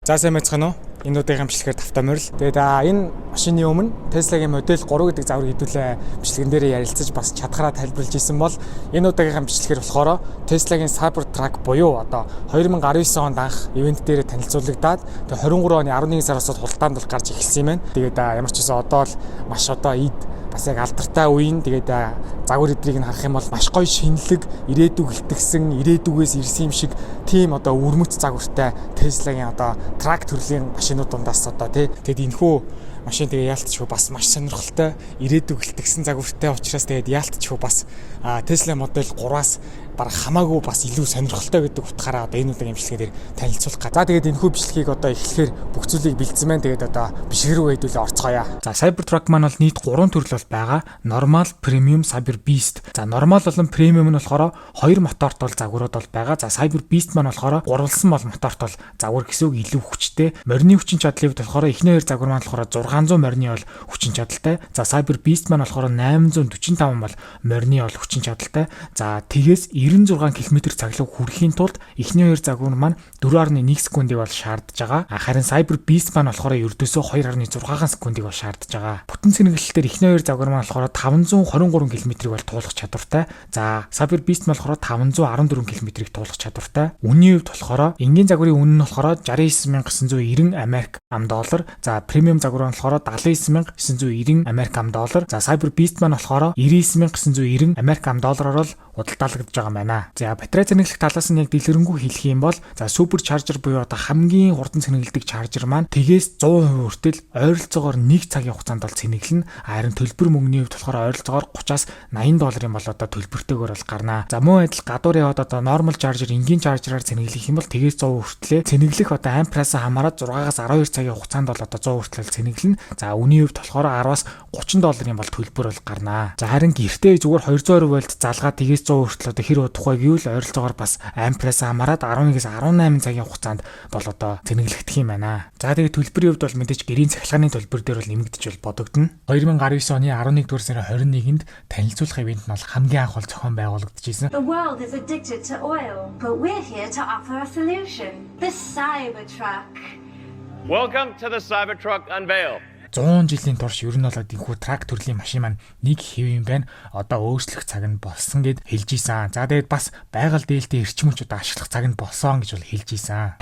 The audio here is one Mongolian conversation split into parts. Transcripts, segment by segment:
За, сайн байцгаана уу? Энэ удаагийн бичлэгээр тавтай морил. Тэгээд энэ машины өмнө Tesla-гийн Model 3 гэдэг загвар хэдүүлээ бичлэгэн дээрээ ярилцаж, бас чадхаараа тайлбарлаж исэн бол энэ удаагийн бичлэгээр болохоор Tesla-гийн Cybertruck буюу одоо 2019 онд анх event дээрээ танилцуулагдаад, тэгээд 23 оны 11 сараас худалдаанд бол гарч эхэлсэн юм байна. Тэгээд ямар ч байсан одоо л маш одоо эд бас яг алдартай үеийн, тэгээд загвар эдрийг нь харах юм бол маш гоё шинэлэг, ирээдүг илтгэсэн, ирээдүгээс ирсэн юм шиг тийм одоо өвөрмөц загвартай Tesla-гийн одоо truck төрлийн машинууд дундаас одоо тий. Тэгээд энэхүү машин тэгээ яалтчгүй бас маш сонирхолтой, ирээдүг илтгэсэн загвартай учраас тэгээд яалтчгүй бас Tesla Model 3-аас бараг хамаагүй бас илүү сонирхолтой гэдэг утгаараа одоо энэ удаагийн бичлэгээр танилцуулах га. За, тэгээд энэхүү бичлэгийг одоо эхлэхээр бүх зүйлийг бэлдсэн байна. Тэгээд одоо бичлэг рүү хэдүүлээ орцгоё. За, Cybertruck маань бол нийт 3 төрөл бол байгаа. Normal, Premium, Cyber Beast. За, Normal болон Premium нь болохоор хоёр моторт бол загварууд бол байгаа. За, Cyber Beast маань болохоор гурвалсан бол моторт бол загвар гэсэн үг, илүү хүчтэй. Морины хүчин чадлын хувьд болохоор эхний хоёр загвар маань болохоор 600 морины бол хүчин чадалтай. За, Cyber Beast маань болохоор 845 бол морины бол хүчин чадалтай. За, тэгээс 96 км цаг руу хүрэхийн тулд эхний хоёр загвар маань 4.1 секундыг бол шаардж байгаа. Харин Cyber Beast маань болохоор ердөөсөө 2.6 секундыг бол шаардж байгаа. Бүтэн цэнэглэлтээр эхний хоёр загвар маань болохоор 523 км-ийг бол туулах чадвартай. За, Cyber Beast маань болохоор 514 км-ийг туулах чадвартай. Үнийн хувьд болохоор энгийн загварын үнэ нь болохоор 69,990 Америк ам доллар. За, премиум загвар нь болохоор 79,990 Америк ам доллар. За, Cyber Beast маань болохоор 99,990 Америк ам доллараар л худалдаалагдаж байгаа юм байна. За, батарей цэнэглэх талаас нь яг дэлгэрэнгүй хэлэх юм бол, за, super charger буюу одоо хамгийн хурдан цэнэглэдэг charger маань тэгээс 100% хүртэл ойролцоогоор 1 цагийн хугацаанд бол цэнэглэнэ. Харин төлбөр мөнгөний хувьд болохоор ойролцоогоор 30-аас 80 долларын бол одоо төлбөртэйгээр бол гарнаа. За, мөн адил гадуур яваад одоо normal charger, энгийн charger-аар цэнэглэх юм бол тэгээс 100 хүртлээ цэнэглэх одоо ампераас хамаарат 6-аас 12 цагийн хугацаанд бол одоо 100 хүртэл цэнэглэнэ. За, үнийн хувьд болохоор 10-аас 30 долларын бол төлбөр бол гарнаа. За, харин гэртээ зүгээр 220 вольт залгаад тэгээс 100 хүртэл одоо хэр удах вэ гэвэл ойролцоогоор бас ампераас хамаарат 11-ээс 18 цагийн хугацаанд бол одоо цэнэглэгдэх юм байна. За, тэгээд төлбөрийн хувьд бол мэдээж гэрийн цахилгааны төлбөр дээр бол нэмэгдэж бол бодогдоно. 2019 оны 11 дугаар сарын 21-нд танилцуулах event нь бол хамгийн анх бол зохион байгуулагдаж исэн. The world is addicted to oil, but we're here to offer a solution. The Cybertruck. Welcome to the Cybertruck unveil. 100 жилийн турш ер нь бол энэхүү truck төрлийн машин маань нэг хэв юм байна. Одоо өөрчлөх цаг нь болсон гэд хэлж исэн. За, тэгээд бас байгаль дээлтэй эрчим хүч одоо ашиглах цаг нь болсон гэж бол хэлж исэн.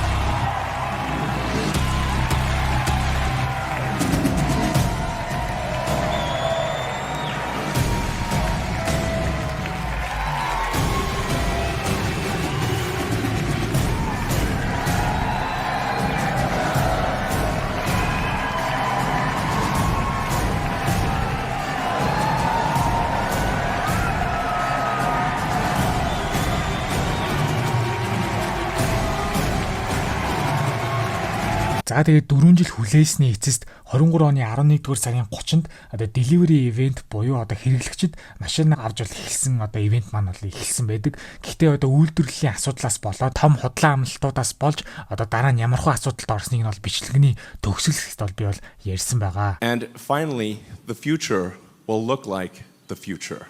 За, тэгээд 4 жил хүлээсний эцэст 23 оны 11 дугаар сарын 30-нд одоо delivery event буюу одоо хэрэглэгчид машин авч бол эхэлсэн одоо event маань бол эхэлсэн байдаг. Гэхдээ одоо үйлдвэрлэлийн асуудлаас болоод том худлаа амлалтуудаас болж одоо дараа нь ямархуу асуудалд орсныг нь бол бичлэгний төгсгөл хэсэгт бол би бол ярьсан байгаа. And finally, the future will look like the future.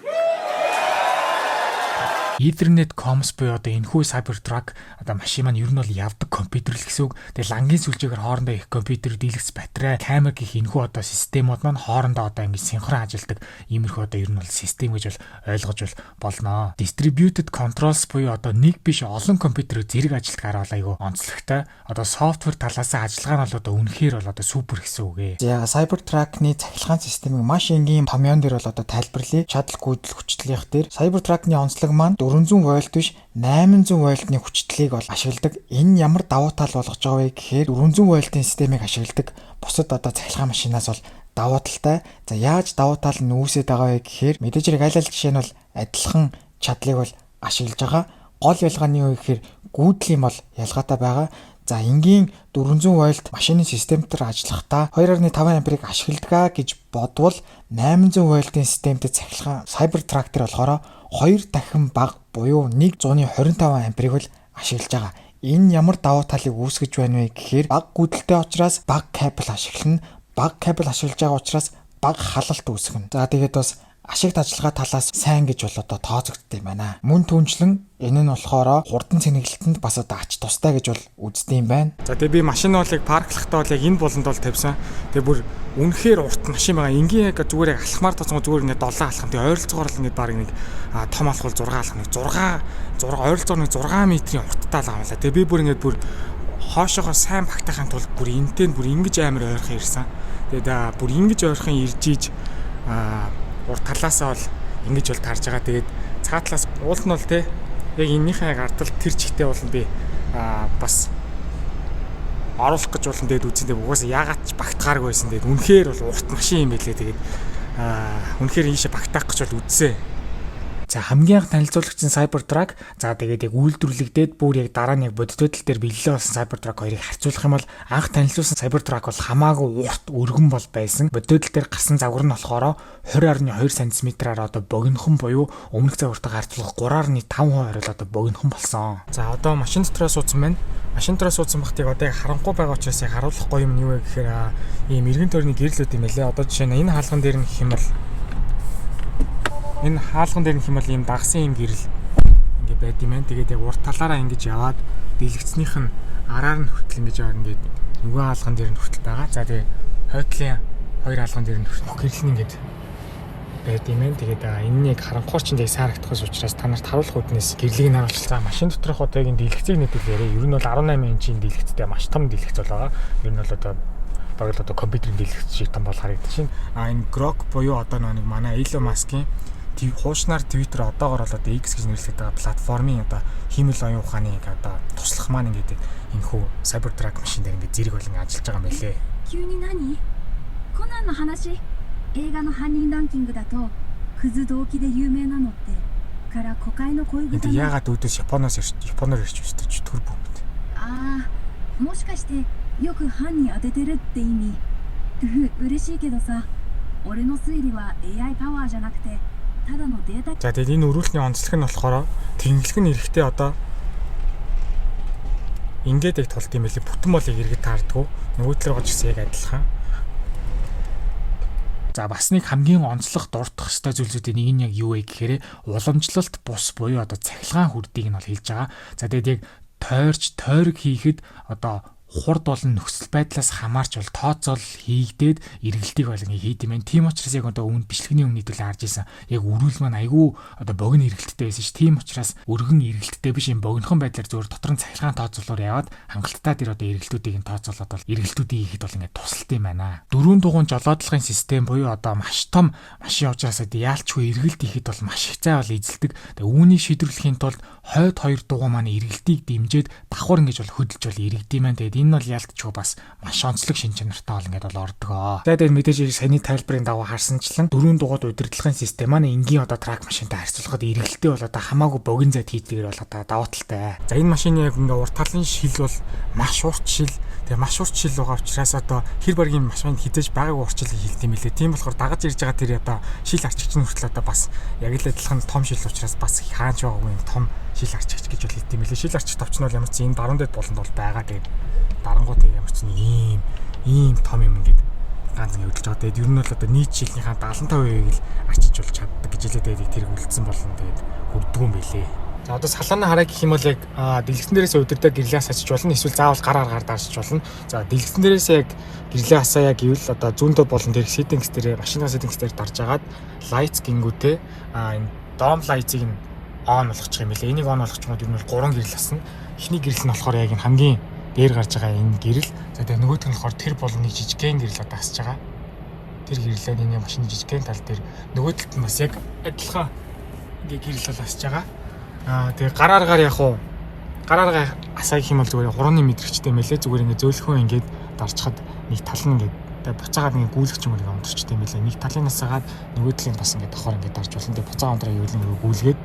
Ethernet comms буюу одоо энэхүү Cybertruck одоо машин маань ер нь бол явдаг компьютер л гэсэн үг. Тэгээ лангийн сүлжээгээр хоорондоо их компьютер, дийлгэц, батарей, камер гэх энэхүү одоо системүүд маань хоорондоо одоо ингэж синхрон ажилладаг иймэрхүү одоо ер нь бол систем гэж бол ойлгож бол болно. Distributed controls буюу одоо нэг биш, олон компьютерээр зэрэг ажилладаг бол айгүй онцлогтой. Одоо software талаас нь ажиллагаа нь бол одоо үнэхээр бол одоо супер гэсэн үг ээ. За, Cybertruck-ны цахилгаан системийг маш энгийн томьёон дээр бол одоо тайлбарлая. Чадал гүйдэл хүчтлийнх дээр Cybertruck-ны онцлог маань 400 вольт биш, 800 вольтны хүчтлийг бол ашигладаг. Энэ ямар давуу тал болгож байгаа вэ гэхээр 400 вольтын системийг ашигладаг бусад одоо цахилгаан машинаас бол давуу талтай. За, яаж давуу тал нь үүсээд байгаа вэ гэхээр мэдээж хэрэг аль аль жишээ нь бол адилхан чадлыг бол ашиглаж байгаа. Гол ялгаа нь юу гэхээр гүйдлийн бол ялгаатай байгаа. За, энгийн 400 вольт машины системтэр ажиллахдаа 2.5 амперыг ашигладаг гэж бодвол 800 вольтын системтэй цахилгаан Cybertruck дээр болохоор 2 дахин бага буюу 125 амперыг бол ашиглаж байгаа. Энэ ямар давуу талыг үүсгэж байна вэ гэхээр бага гүйдэлтэй учраас бага кабель ашиглана. Бага кабель ашиглаж байгаа учраас бага халалт үүсгэнэ. За, тэгээд бас ашигт ажиллагаа талаас сайн гэж бол одоо тооцогддог юм байна. Мөн түнчлэн энэ нь болохоор хурдан цэнэглэлтэнд бас одоо ач тустай гэж бол үздэг юм байна. За, тэгээ би машин бол яг парклахтаа бол яг энэ буланд бол тавьсан. Тэгээ бүр үнэхээр урт машин байгаа. Энгийн яг зүгээр яг алхмаар тооцонгоо зүгээр ингээд 7 алхам. Тэгээ ойролцоогоор л ингээд баг нэг том алхвал 6 алхам, нэг 6 6 ойролцоогоор нэг 6 метрийн урттай л байгаа юм лаа. Тэгээ би бүр ингээд бүр хоошоогоо сайн багтаахын тулд бүр энтэй бүр ингэж амар ойрхон ирсэн. Тэгээд бүр ингэж ойрхон ирж иж урд талаасаа бол ингэж бол таарж байгаа. Тэгээд цаа талаас уул нь бол те яг энэнийхээ яг ардал тэр чигтээ бол би бас оруулах гэж болно, тэгээд үзэн, тэгээд угаасаа яагаад ч багтахааргүй байсан. Тэгээд үнэхээр бол урт машин юм байлээ. Тэгээд үнэхээр ийшээ багтаах гэж бол үзсэн. За, хамгийн анх танилцуулагдсан Cybertruck, за, тэгээд яг үйлдвэрлэгдээд бүр яг дараа нь яг бодит байдал дээр бэлэлээ болсон Cybertruck хоёрыг харьцуулах юм бол анх танилцуулсан Cybertruck бол хамаагүй урт, өргөн бол байсан. Бодит байдал дээр гарсан загвар нь болохоор 20.2 см-аар одоо богинохон буюу өмнөх загвартайгаа харьцуулах 3.5% бол одоо богинохон болсон. За, одоо машин дотроо суудсан байна. Машин дотроо суудсан багтыг одоо яг харанхуй байгаа учраас яг харуулахгүй юм нь юу вэ гэхээр ийм эргэн тойрны гэрлүүд юм байлээ. Одоо жишээ нь энэ хаалган дээр нь гэх юм бол энэ хаалган дээр нь гэх юм бол ийм дагсан ийм гэрэл ингээ байд юм байна. Тэгээд яг урт талаараа ингэж яваад дэлгэцнийх нь араар нь хүртэл ингэж яваад ингээд нөгөө хаалган дээр нь хүртэл байгаа. За, тэгээ хойдлын хоёр хаалган дээр нь хүртэл гэрэл нь ингээд байд юм байна. Тэгээд энэ нь яг харанхуй чинь яг сайн харагдах учраас та нарт харуулах үүднээс гэрлийг нь харуулчихсан. Машин доторх одоо яг энэ дэлгэцийг нийтүүл яриа. Ер нь бол 18 инчийн дэлгэцтэй маш том дэлгэц бол байгаа. Ер нь бол одоо бараг л одоо компьютерийн дэлгэц шиг том бол харагдаж байна. А энэ Grok буюу одоо нэг манай Elon Musk-ийн хуучнаар Twitter, одоогор бол одоо X гэж нэрлэдэг байгаа платформын одоо хиймэл оюун ухааны одоо туслах маань ингээд энэ хүү Cybertruck машин дээр ингээд зэрэг бол ингээд ажиллаж байгаа юм байлээ. 急に何コナンの話。映画の犯人ランキングだとクズ動機で有名なのってからコカイの恋 Энэ 草の яагаад үүдээс Японоос ирж Японоор ирж өсдөж төр бөмбөд. ああ、もしかしてよく犯人当ててるって意味？う嬉しいけどさ、俺の推理は AI パワーじゃなくてただのデータ。 За, тэгээд энэ өрүүлтний онцлог нь болохоор тэнглэг нь эрэхтэй одоо ингээд яг тулд юм байлээ. Бүтэн бол яг эргэд таардгүй. Нөгөө талаар гож гэсэн яг адилхан. За, бас нэг хамгийн онцлог дурдах ёстой зүйлсүүдийн нэг нь яг юу вэ гэхээр уламжлалт бус буюу одоо цахилгаан хүрдийг нь бол хэлж байгаа. За, тэгээд яг тойрч тойрог хийхэд одоо хурд болон нөхцөл байдлаас хамаарч бол тооцоол хийгдээд эргэлтийг бол ингэ хийд юм байна. Тийм учраас яг одоо өмнө бичлэгний өмнө нийтүүлэн харж исэн. Яг өрүүл маань айгүй одоо богино эргэлттэй байсан ш. Тийм учраас өргөн эргэлттэй биш, юм богинохон байдлаар зөвөр дотор нь цахилгаан тооцоолоор яваад хангалттай тэр одоо эргэлтүүдийг нь тооцоолоод бол эргэлтүүдийг хийхэд бол ингэ тусалт юм байна. Дөрвөн дугуйн жолоодлогын систем буюу одоо маш том машин явж байгаасаа яалчгүй эргэлт хийхэд бол маш их зай бол эзэлдэг. Тэгээ үүнийг шийдвэрлэхийн тулд хойд хоёр дугуй маань эргэлтийг дэмжиж давхар ингэж бол хөдөлж бол эргэдэг юм байна. Тэгээд энэ бол яалтчгүй бас маш онцлог шин чанартай бол ингээд бол ордгоо. За, тэгээд мэдээж саяны тайлбарын дагуу харсанчлан дөрвөн дугуйд удирдлагын систем маань энгийн одоо truck машинтай харьцуулахад эргэлтээ бол одоо хамаагүй богино зайд хийдгээр бол одоо давуу талтай. За, энэ машины яг ингээ урт талын шил бол маш урт шил. Тэгээ маш урт шил байгаа учраас одоо хэр баргийн машинд хизээж байгаагүй урт шилийг хийлт юм билээ. Тийм болохоор дагаж ирж байгаа тэр одоо шил арчигч нь хүртэл одоо бас яг л адилхан том шил учраас бас хаанч байгаагүй юм том шил арчигч гэж бол хэлт юм билээ. Шил арчих товч нь бол ямар ч энэ баруун дэд болонд бол байгаа. Тэгээд дарангуут ямар ч нэг ийм ийм том юм ингээд ганц ингэ хөдөлж байгаа. Тэгээд ер нь бол одоо нийт шилнийхаа 75%-ийг л арчиж бол чаддаг гэж хэлээ. Тэгээд тэрэг үлдсэн болно. Тэгээд хүрдгүү юм билээ. За, одоо салоноо хараа гэх юм бол яг дэлгэцэн дээрээс удирдах гэрлээ асаачиж болно. Эсвэл заавал гар аргаар дарчиж болно. За, дэлгэцэн дээрээс яг гэрлээ асаая гэвэл одоо зүүн тод болон дээрх settings дээр, машины settings дээр дарж агаад lights гингүүтээ энэ dome lights-ыг нь on болгочих юм билээ. Энийг on болгочихмод ер нь бол гурван гэрэл асна. Эхний гэрэл нь болохоор яг энэ хамгийн дээр гарч байгаа энэ гэрэл. За, тэгээ нөгөөх нь болохоор тэр болон нэг жижигхэн гэрэл одоо асж байгаа. Тэр гэрлээ энэ машины жижигхэн тал дээр, нөгөө талд нь бас яг адилхан ингээ гэрэл бол асж байгаа. Аа, тэгээ гар аргаар яг уу гар аргаа асаа гэх юм бол зүгээр хурууны мэдрэгчтэй мэлээ, зүгээр ингээ зөөлхөн ингээд дарчхад нэг тал нь ингээд тэгээ буцаагаад ингээ гүйлэх юм уу унтарчтай юм билээ. Нэг талын асаагаад нөгөө талын бас ингээ давхар ингээ дарж болно. Тэгээ буцаа унтраа гэвэл ингээ гүйлгээд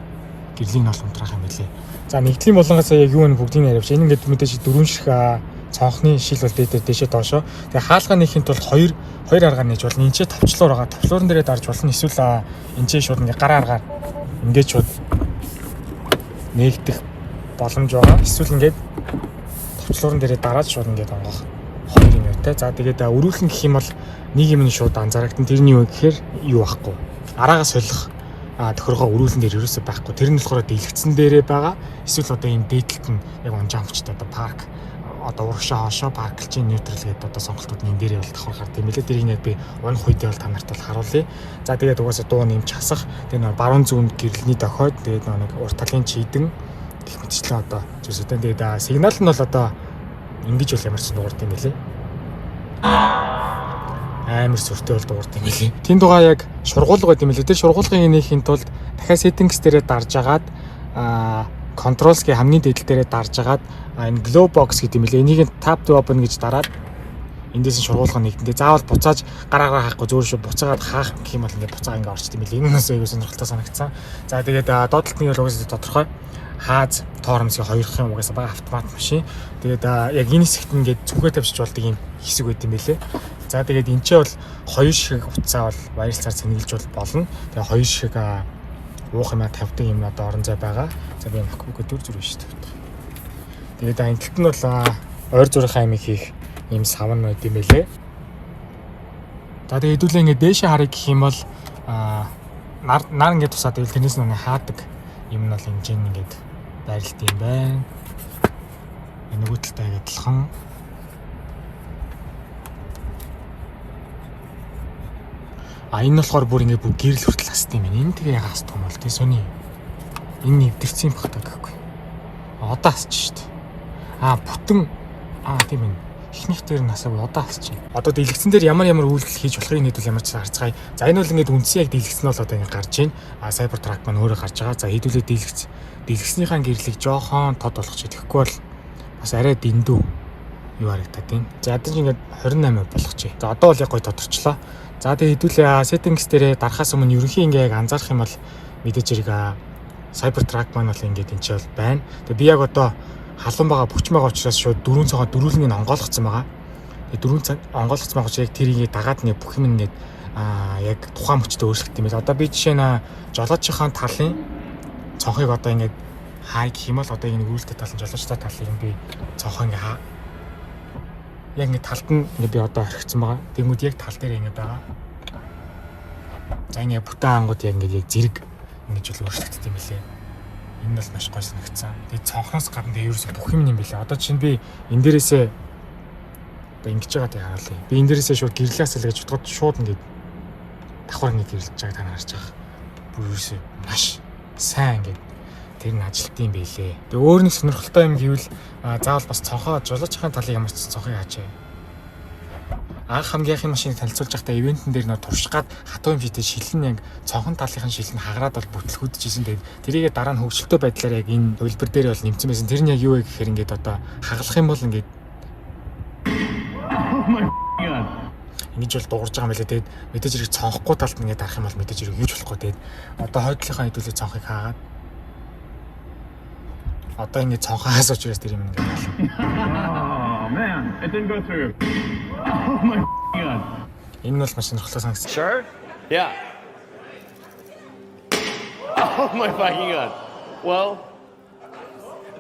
гэрлийн нь бол унтраах юм билээ. За, нэгдлийн болонгоос яг юу вэ бүгдийг яриавч. Энэ ингээд мэдээж дөрвөн ширх цонхны шил бол дээдээ дээшээ доошоо. Тэгээ хаалга нээхийн тулд хоёр хоёр аргаар нээж болно. Энд ч товчлуур байгаа. Товчлуурн дээрээ дарж болно. Эсвэл энэ ч шууд ингээ гар аргаар ингээд шууд нээгдэх боломж байгаа. Эсвэл ингээд товчлуурн дээрээ дараад шууд ингээд онгох хоёр юм юутай. За, тэгээд өрүүлэн гэх юм бол нэг юм нь шууд анзаарагдан. Тэрний юу гэхээр юу байхгүй. Араагаа солих тохиргоо өрүүлэн дээр ерөөсөө байхгүй. Тэр нь болохоор дэлгэцэн дээрээ байгаа. Эсвэл одоо энэ дээдлэлт нь яг унжаа хүчтэй одоо park, одоо урагшаа хоошоо park лж, neutral гэдэг одоо сонголтууд нь энэ дээрээ бол давхар гард юм лээ. Тэрийг яг би унах үедээ бол та нарт бол харуулъя. За, тэгээд угаасаа дуу нэмж хасах. Тэгээд нэг баруун зүүн гэрлэний дохиод, тэгээд нэг урт талын чийдэн гэх мэтчлэн одоо зүйлсүүд. Тэгээд сигнал нь бол одоо ингэж бол ямар ч дуугард юм лээ, амар сүртэй бол дуугард юм лээ. Тэн дугаа яг шургуулга байт юм лээ. Тэр шургуулгыг нээхийн тулд дахиад settings дээрээ дарж агаад, controls-гийн хамгийн дээд дээрээ дарж агаад, энэ glove box гэдэг юм лээ. Энийг tap to open гэж дараад эндээс нь шургуулга нэгдэндээ заавал буцааж гараагаа хаахгүй, зөөр шүү буцаагаад хаах гэх юм бол ингээд буцаага ингээд орчт юм лээ. Энэ нь аюу сонирхолтой санагдсан. За, тэгээд доотлолт нь бол угаасаа тодорхой, хааз тоормсгийн хоёрхан угаасаа бага автомат машин. Тэгээд яг энэ хэсэгт ингээд зүгээ тавьчих болдог юм хэсэг байт юм байлээ. За, тэгээд энэ ч бол хоёр шиг утсаа бол wireless аар цэнгэлж бол болно. Тэгээд хоёр шиг уух юмаа тавьдаг юм одоо орон зай байгаа. За, би MacBook дөр зүрх шүү дээ. Тэгээд энэ талд нь бол ойр зургийн амиг хийх ийм савн байд юм байлээ. За, тэгээд хэдүүлээ ингээд дээшээ харъя гэх юм бол нар нар ингээд тусаад байвал тэрнээс нэг хаадаг юм нь бол энэ ингээд байрлалт юм байна. Нөгөө талтай адилхан. А, энэ нь болохоор бүр ингээд бүр гэрэл хүртэл аст юм байна. Энэ тэгээ яга асдаг юм бол тий, сони. Энэ нэвтэрсэн юм бах та гэхгүй. Одоо асч штт. А, бүтэн, а, тийм ээ. Эхнийх дээр нь асаагүй, одоо асч. Одоо дэлгэцэн дээр ямар ямар үйлдэл хийж болохыг нийтүүл ямар ч харцгаая. За, энэ бол ингээд үндсэн яг дэлгэц нь бол одоо ингээд гарч байна. А, Cybertruck маань өөрөө гарч байгаа. За, хэдүүлээ дэлгэцнийхаа гэрлийг жоохон тод болгочих. Тэгэхгүй бол бас арай дэндүү юу харагдаад байна. За, одоо ингээд 28% болгочих. За, одоо бол яг гоё тодорчлоо. За, тэгээ хэдүүлээ settings дээрээ дарахаас өмнө ерөнхий ингээ яг анзаарах юм бол мэдээж хэрэг Cybertruck маань бол ингээд энэ ч бол байна. Тэгээ би яг одоо халуун байгаа, бөчм байгаа учраас шууд 4 цагаа дөрвөлнийг онгойлгоцсон байгаа. Тэгээ 4 цаг онгойлгоцсон байгаа учраас яг тэр ингээ дагаад ингээ бүх юм ингээд яг тухайн мөчтө өөрчлөгдсөн юм байна. Одоо би жишээ нь жолоочийнхаа талын цонхыг одоо ингээд хай гэх юм бол одоо энэ үйлдэл талын жолоочтой талыг би цонхоо ингээ хаа яг ингээ талд нь ингээ би одоо орхицсан байгаа. Тэнгүүд яг тал дээр ингээ байгаа. За, ингээ бүтэн ангууд яг ингээ яг зэрэг ингэж бол өөрчлөгддөг юм билээ. Энэ бол маш гоё санагдсан. Тэгээ цонхноос гадна тэгээ ерөөсө бүх юм юм билээ. Одоо чинь би энэ дээрээсээ одоо ингэж байгаа тийг харуулъя. Би энэ дээрээсээ шууд гэрлээс л гэж бодоход шууд ингээ давхар ингээ гэрлэж байгааг та харж байгаа. Бүр ерөөсө маш сайн ингээ тэр нь ажилт юм байлээ. Тэгээ өөр нэг сонирхолтой юм гэвэл заавал бас цонхоо жолоочхын талыг ямар ч цонхыг хаачаа. Анх хамгийн машиныг танилцуулж байхдаа event эн дээр нөр турших гад хатуу юм шитэй шилэн яг цонхон талынхын шилэн хагараад бол бүтлгүүдчихсэн. Тэгээд тэрийгээ дараа нь хөгжилтэй байдлаар яг энэ хувилбар дээр бол нэмсэн байсан. Тэр нь яг юу вэ гэхээр ингээд одоо хагалах юм бол ингээд ингэж бол дуугарч байгаа юм байлаа. Тэгээд мэдээж хэрэг цонхгүй талд ингээд дарах юм бол мэдээж хэрэг юу ч болохгүй. Тэгээд одоо хойдлынхаа хэдүүлээ цонхыг хаагаад одоо ингээд цонхоос учраас тэр юм ингээд байна. Oh man, it didn't go through. Oh my God. Энэ нь бол маш сонирхолтой санагдсан. Sure? Yeah. Oh my fucking God. Well,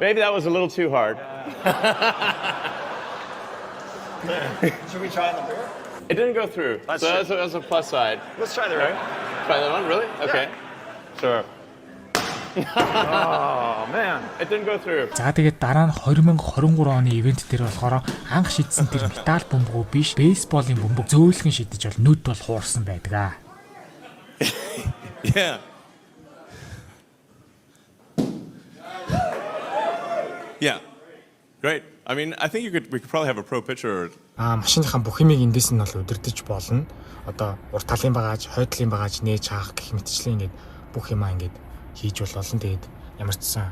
maybe that was a little too hard. Should we try on the rear? It didn't go through. Let's so try- that's a plus side. Let's try the rear. Try that one, really? Okay. Sure. Oh man. It didn't go through. За, тэгээд дараа нь 2023 оны event дээр болохоор анх шидсэн тэр металл бөмбөгөө биш, бейсболын бөмбөг зөөлхөн шидэж бол нүд бол хуурсан байдаг аа. Yeah. Yeah. Great. I mean, I think you could. We could probably have a pro pitcher. Аа, машиныхаа бүх юмыг эндээс нь бол удирдах болно. Одоо урд талын багаж, хойд талын багаж нээж хаах гэх мэтчлэн ингээд бүх юмаа ингээд хийж бол болно. Тэгээд ямар ч сан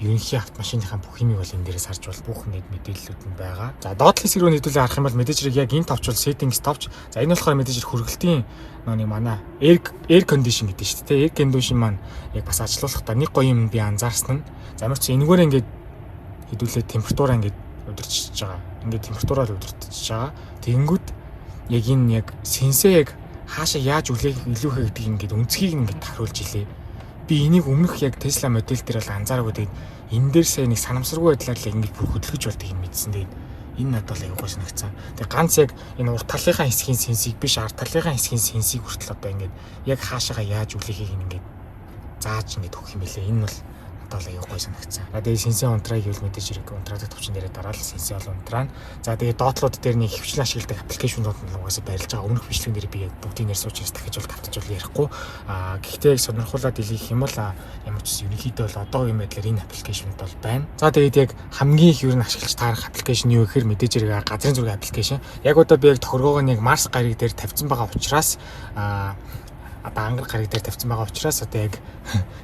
ерөнхий автомашиныхаа бүх юмыг бол энэ дээрээс харж бол бүх ингээд мэдээллүүд нь байгаа. За, доод хэсэг рүү нийтүүлээ харах юм бол мэдээж хэрэг яг энэ товч бол settings товч. За, энэ болохоор мэдээж хэрэг хөргөлтийн нэг манай air condition гэдэг шүү дээ. Air condition маань яг бас ажилуулахдаа нэг гоё юм би анзаарсан нь за ямар ч энэгээр ингээд хэдүүлээ температураа ингээд удирчиж байгаа. Ингээд температураа л удирдах байгаа. Тэгэнгүүт яг энэ яг сенсээ яг хаашаа яаж үлээх илүү хэ гэдгийг ингээд өнцгийг ингээд тохируулж илээ. Би энийг өмнөх яг Tesla модель дээр бол анзаараагүй. Тэгээд энэ дээр сая нэг санамсаргүй байдлаар л ингээд бүр хөдөлгөж болдог юм мэдсэн. Тэгээд Энэ надад бол аягүй санагцсан. Тэгээ ганц яг энэ урт талынхаа хэсгийн сенсийг биш, ард талынхаа хэсгийн сенсийг хүртэл одоо ингээд яг хаашаага яаж үлээхийг ингээд зааж ингээд өгөх юм бэлээ. Энэ бол надад бол аягүй гоё санагцсан. За, тэгээ сенсээ унтраа гэвэл мэдээж хэрэг унтраадаг товчон дээрээ дараал сенсээ бол унтраана. За, тэгээ доотлууд дээр нэг хөвчлэн ашигладаг application ууд нь угаасаа барилж байгаа. Өмнөх бичлэгэн дээр би яг бүгдийг нэр сууж дахиж бол давтаж бол ярихгүй. Гэхдээ яг сонирхуулаад илгээх юм бол ямар ч юм ерөнхийдөө бол одоогийн байдлаар энэ application ууд бол байна. За, тэгээд яг хамгийн их ер нь ашиглаж таарах application юу гэхээр мэдээж хэрэг газрын зургийн application. Яг одоо би яг тохиргоогоо нэг Марс гариг дээр тавьсан байгаа учраас, одоо ангар гариг дээр тавьсан байгаа учраас одоо яг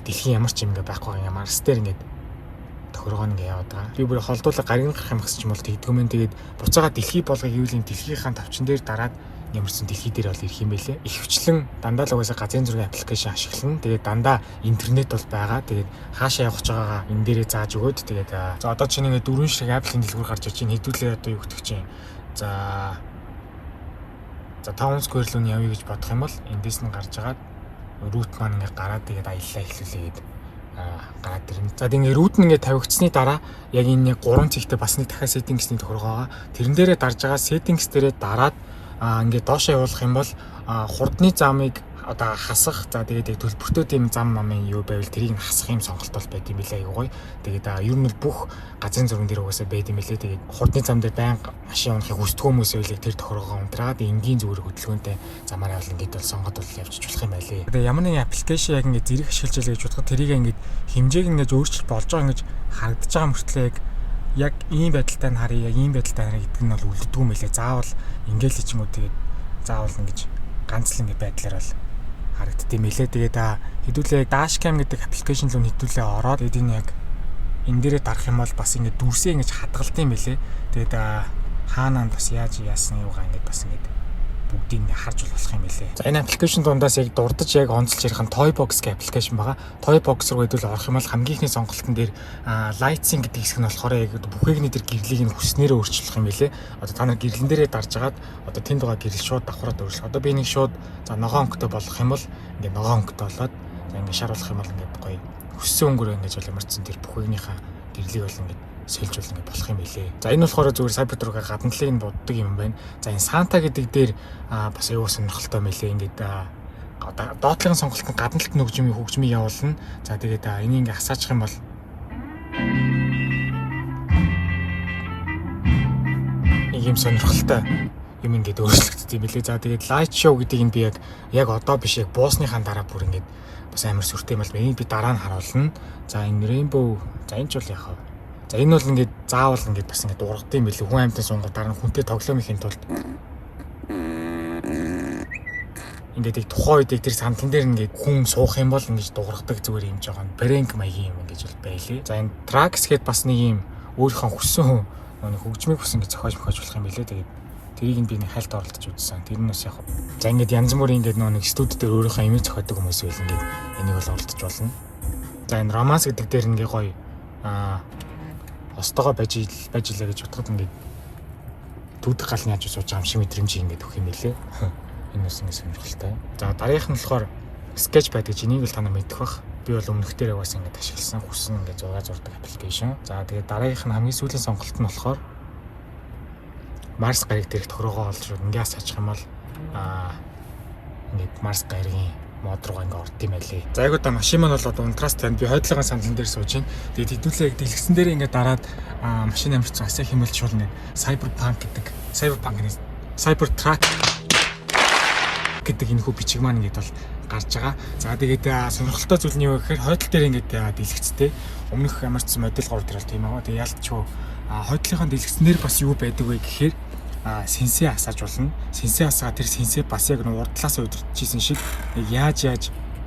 дэлхийн ямар ч юм ингээ байхгүй байгаа юм. Марс дээр ингээд тохиргоо ингээ яваад байгаа. Би бүр холдуулаа гариг нь гарах юм гэсэн ч юм бол тэгдэг юм. Тэгээд буцаага дэлхий болгоё гэвэл энэ дэлхийнхаа тавчин дээр дараад ямарсан дэлхий дээр бол ирэх юм байлээ. Ихэвчлэн дандаа л угаасаа газрын зургийн application ашиглана. Тэгээд дандаа интернет бол байгаа. Тэгээд хаашаа явах гэж байгаагаа энэ дээрээ зааж өгөөд тэгээд за, одоо чинь ингээд дөрвөн шиг Apple-ийн дэлгүүр гарч ирж байна. Хэдүүлээ одоо юу гэдэг чинь. За, Town Square руу нь явъя гэж бодох юм бол эндээс нь гарч агаад route маань ингээд гараад тэгээд аяллаа эхлүүлээгээд гараад ирнэ. За, тэгээд ингээд route нь ингээд тавигдсны дараа яг энэ нэг гурван цэгтэй бас нэг дахиад settings-ний тохиргоо байгаа. Тэрэн дээрээ дарж байгаа, settings дээрээ дараад ингээд доошоо явуулах юм бол хурдны замыг одоо хасах, за, тэгээд яг төлбөртөө тийм зам намын юу байвал тэрийг нь хасах юм сонголт бол байд юм билээ, аягүй гоё. Тэгээд ер нь бол бүх газрын зурган дээр угаасаа байд юм билээ. Тэгээд хурдны зам дээр байнга машин унахыг хүсдэг хүмүүс байвал яг тэр тохиргоогоо унтраад энгийн зүгээр хөдөлгөөнтэй замаар явал ингээд бол сонгоод бол явчих болох юм байлээ. Тэгээд ямар нэгэн application яг ингээд зэрэг ашиглаж байлаа гэж бодоход тэрийг ингээд хэмжээг ингээд өөрчилж болж байгаа ингэж харагдаж байгаа мөртлөө яг ийм байдалтай нь харъя, яг ийм байдалтай харъя гэдэг нь бол үлддэггүй юм билээ. Заавал ингээл ч юм уу, тэгээд заавал ингэж ганц л ингэ байдлаар бол харагддсан мэлээ. Тэгээд хэдүүлээ Dashcam гэдэг application руу хэдүүлээ ороод тэгээд энэ яг энэ дээрээ дарах юм бол бас ингэ дүрсээ ингэж хадгалт юм бэлээ. Тэгээд хаанаа бас яаж яасан юугаа ингэж бас ингэж бүгдийг ингээ харж болох юм билээ. За, энэ application дундаас яг дурдж яг онцолж ярих нь Toybox гэх application байгаа. Toybox руу хэдүүл орох юм бол хамгийн ихний сонголтын дээр Lighting гэдэг хэсэг нь болохоор яг бүхээгний тэр гэрлийг нь хүснээрээ өөрчлөх юм билээ. Одоо та нар гэрлэн дээрээ дарж агаад одоо тэнд байгаа гэрэл шууд давхраад өөрчлөх. Одоо би нэг шууд, за, ногоон өнгөтэй болгох юм бол ингээ ногоон өнгөтэй болоод, за, ингээ шар болох юм бол ингээ гоё хүссэн өнгөөр ингэж бол ямарчсан тэр бүхээгнийхээ гэрлийг бол ингээ сольж бол ингэ болох юм билээ. За, энэ болохоор зүгээр Cybertruck-а гадна талыг нь буддаг юм байна. За, энэ Santa гэдэг дээр бас аюу сонирхолтой мэлээ. Ингээд одоо доотлогын сонголт нь гадна талд нь хөгжмийг хөгжмийг явуулна. За, тэгээд энийг ингээ асаачих юм бол нэг юм сонирхолтой юм ингээд өөрчлөгддөг юм билээ. За, тэгээд light show гэдгийг нь би яг одоо биш, яг буусныхаа дараа бүр ингээд бас амар сүртэй юм бол энийг би дараа нь харуулна. За, энэ rainbow, за, энэ ч бол яг, за, энэ бол ингээд заавал ингээд бас ингээд дургад юм билээ. Хүн амьтан суунгууд дараа нь хүнтэй тоглоом ихийн тулд ингээд яг тухайн үед яг тэр сандлан дээр ингээд хүн суух юм бол ингэж дуургадаг зүгээр юм жоохон prank маягийн юм ингэж бол байлээ. За, энэ tracks гээд бас нэг юм өөрийнхөө хүссэн нэг хөгжмийг хүсэн гэж зохиож мохиож болох юм билээ. Тэгээд тэрийг нь би нэг хальт оролдож үзсэн. Тэр нь бас яг, за, ингээд янз бүрийн ингээд нөө нэг студи дээр өөрийнхөө имиж зохиодог хүмүүс байл ингээд энийг бол оролдож болно. За, энэ romance гэдэг дээр ингээ гоё остогоо байж илээ гэж бодоход ингээд дүүдэх гал нь яаж сууж байгаа юм шиг мэдрэмж ингээд өгөх юм билээ. Энэ бас ингээд сонирхолтой. За, дараагийнх нь болохоор Sketchpad гэж, энийг л та нар мэдэх бах. Би бол өмнөх дээр бас ингээд ашигласан, хүссэн ингээд зураг зурдаг application. За, тэгээд дараагийнх нь хамгийн сүүлийн сонголт нь болохоор Марс гариг дээрх тохиргоо олж ингээд асаачих юм бол ингээд Марс гаригийн mode руугаа ингээ орд юм байлээ. За, яг одоо машин маань бол одоо унтраас танд би хойдлогын сандлан дээр сууж байна. Тэгээд хэдүүлээ яг дэлгэцэн дээр ингээ дараад машин амарч асах юм бол шууд ингээ Cyberpunk гэдэг, Cyberpunk нэг Cybertruck гэдэг энэ хүү бичиг маань ингээд бол гарч байгаа. За, тэгээд сонирхолтой зүйл нь юу гэхээр хойдол дээр ингээд дэлгэцтэй. Өмнөх ямар ч модель 3 дээр бол тийм байгаа. Тэгээд ялцчгүй хойдлынхаа дэлгэцнэр бас юу байдаг вэ гэхээр сенсээ асааж болно. Сенсээ асаа тэр сенсээ бас яг нэг урдлаас удирдах ийсэн шиг яг яаж яаж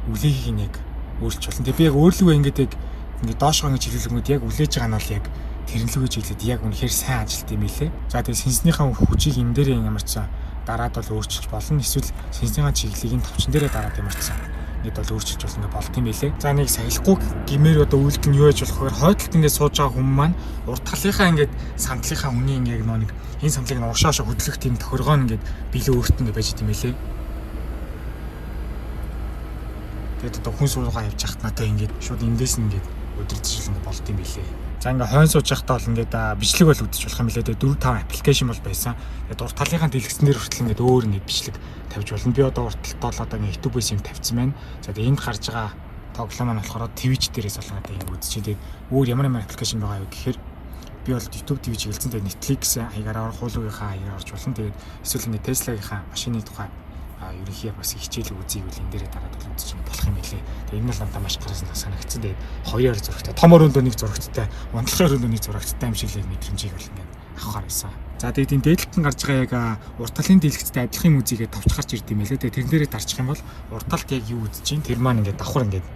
үлээхийг нь яг өөрчилж болно. Тэгээ би яг өөрлөгөө ингээд яг ингээд доошгоо ингэж чиглүүлэнгүүд яг үлээж байгаа нь бол яг тэрнлүүгээ чиглээд яг үнэхээр сайн ажилт юм билээ. За, тэгээ сенснийхээ хүчийг энэ дээр ямар ч дараад бол өөрчилж болно. Эсвэл сенснийхээ чиглэлийг энэ товчон дээрээ дараад ямар ч ингээд бол өөрчилж болно болд юм билээ. За, нэг сахилахгүй гимээр одоо үйлдэл нь юу яж болох вэ? Хойдолд ингээд сууж байгаа хүмүүс маань урд талынхаа ингээд сандлынхаа хүний ингээд нэг энэ сандлыг нь уршаашаа хөдлөх тийм тохиргоо нь ингээд билээ өөрт ингээд байж идэм билээ. Тэгээд одоо хүн суугаа явж хахад надаа ингээд шууд эндээс нь ингээд өдөртөж ингээд болд юм билээ. За, ингээ хойн сууж байхдаа бол ингээд бичлэг бол үзэж болох юм билээ. Тэгээ 4 5 application бол байсан. Тэгээд урд талынхаа дэлгэцэн дээр хүртэл ингээд өөр ингээд бичлэг тавьж болно. Би одоо урд талд бол одоо ингээд YouTube-ээс юм тавьсан байна. За, тэгээ энд гарч байгаа тоглоом маань болохоор Twitch дээрээс болгоод ингээд үзчихээ. Тэгээд өөр ямар ямар application байгаа вэ гэхээр би бол YouTube TV чиглэлсэн. Тэгээд Netflix хаягаараа Hulu-гийнхаа хаягаар орж болно. Тэгээд эсвэл ингээд Tesla-гийнхаа машины тухай ерөнхий бас хичээл үзье гэвэл энэ дээрээ дараад бол үзэж болох юм билээ. Тэгээ энэ нь л надад маш гарсан санагдсан. Тэгээд хоёроор зурагтай, том өрөөндөө нэг зурагттай, унтлахын өрөөндөө нэг зурагттай юм шиг л мэдрэмжийг бол ингээд авахар байсан. За, тэгээд энэ дээд талд нь гарч байгаа яг урд талын дэлгэцтэй адилхан юм үзийгээ товч гарч ирд юм байлээ. Тэгээд тэрэн дээрээ дарчих юм бол урд талд яг юу үзэж чинь тэр маань ингээд давхар ингээд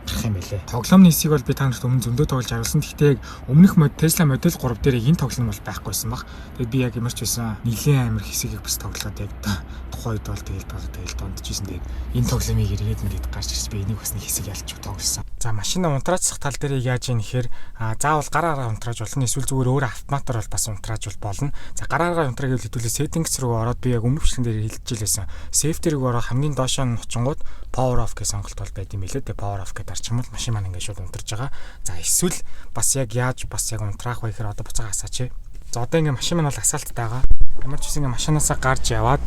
гарах юм байлээ. Тоглоомны хэсгийг бол би та нарт өмнө зөндөө тоглож харуулсан. Гэхдээ яг өмнөх Tesla Model 3 дээр яг энэ тоглоом бол байхгүйсэн баг. Тэгээд би яг ямар ч байсан нэлийн амар хэсгийг бас тоглоод яг тухайн үед бол тэгэл баг тэгэл дундчихсэн. Тэгээд энэ тоглоомыг эргээд ингээд гарч ирсэн. Би энийг бас нэг хэсэг ялч тоглосон. За, машина унтраацах тал дээр яаж ийм гэхээр заавал гараараа унтрааж болно. Эсвэл зүгээр өөр автоматар бол бас унтрааж бол болно. За, гараараа унтраа гэвэл хэдүүлээ settings руу ороод би яг өмнөх бичлэгэн дээр хэлж лээсэн. Safety рүү ороо хамгийн доошоо нь очингууд power off гэсэн сонголт бол байд юм билээ. Тэгээ power off гэдээ дарчих юм бол машин маань ингээд шууд унтарж байгаа. За, эсвэл бас яг яаж бас яг унтраах вэ гэхээр одоо буцаага асаач. За, одоо ингээд машин маань бол асаалттай байгаа. Ямар ч үсэн ингээд машинаасаа гарч яваад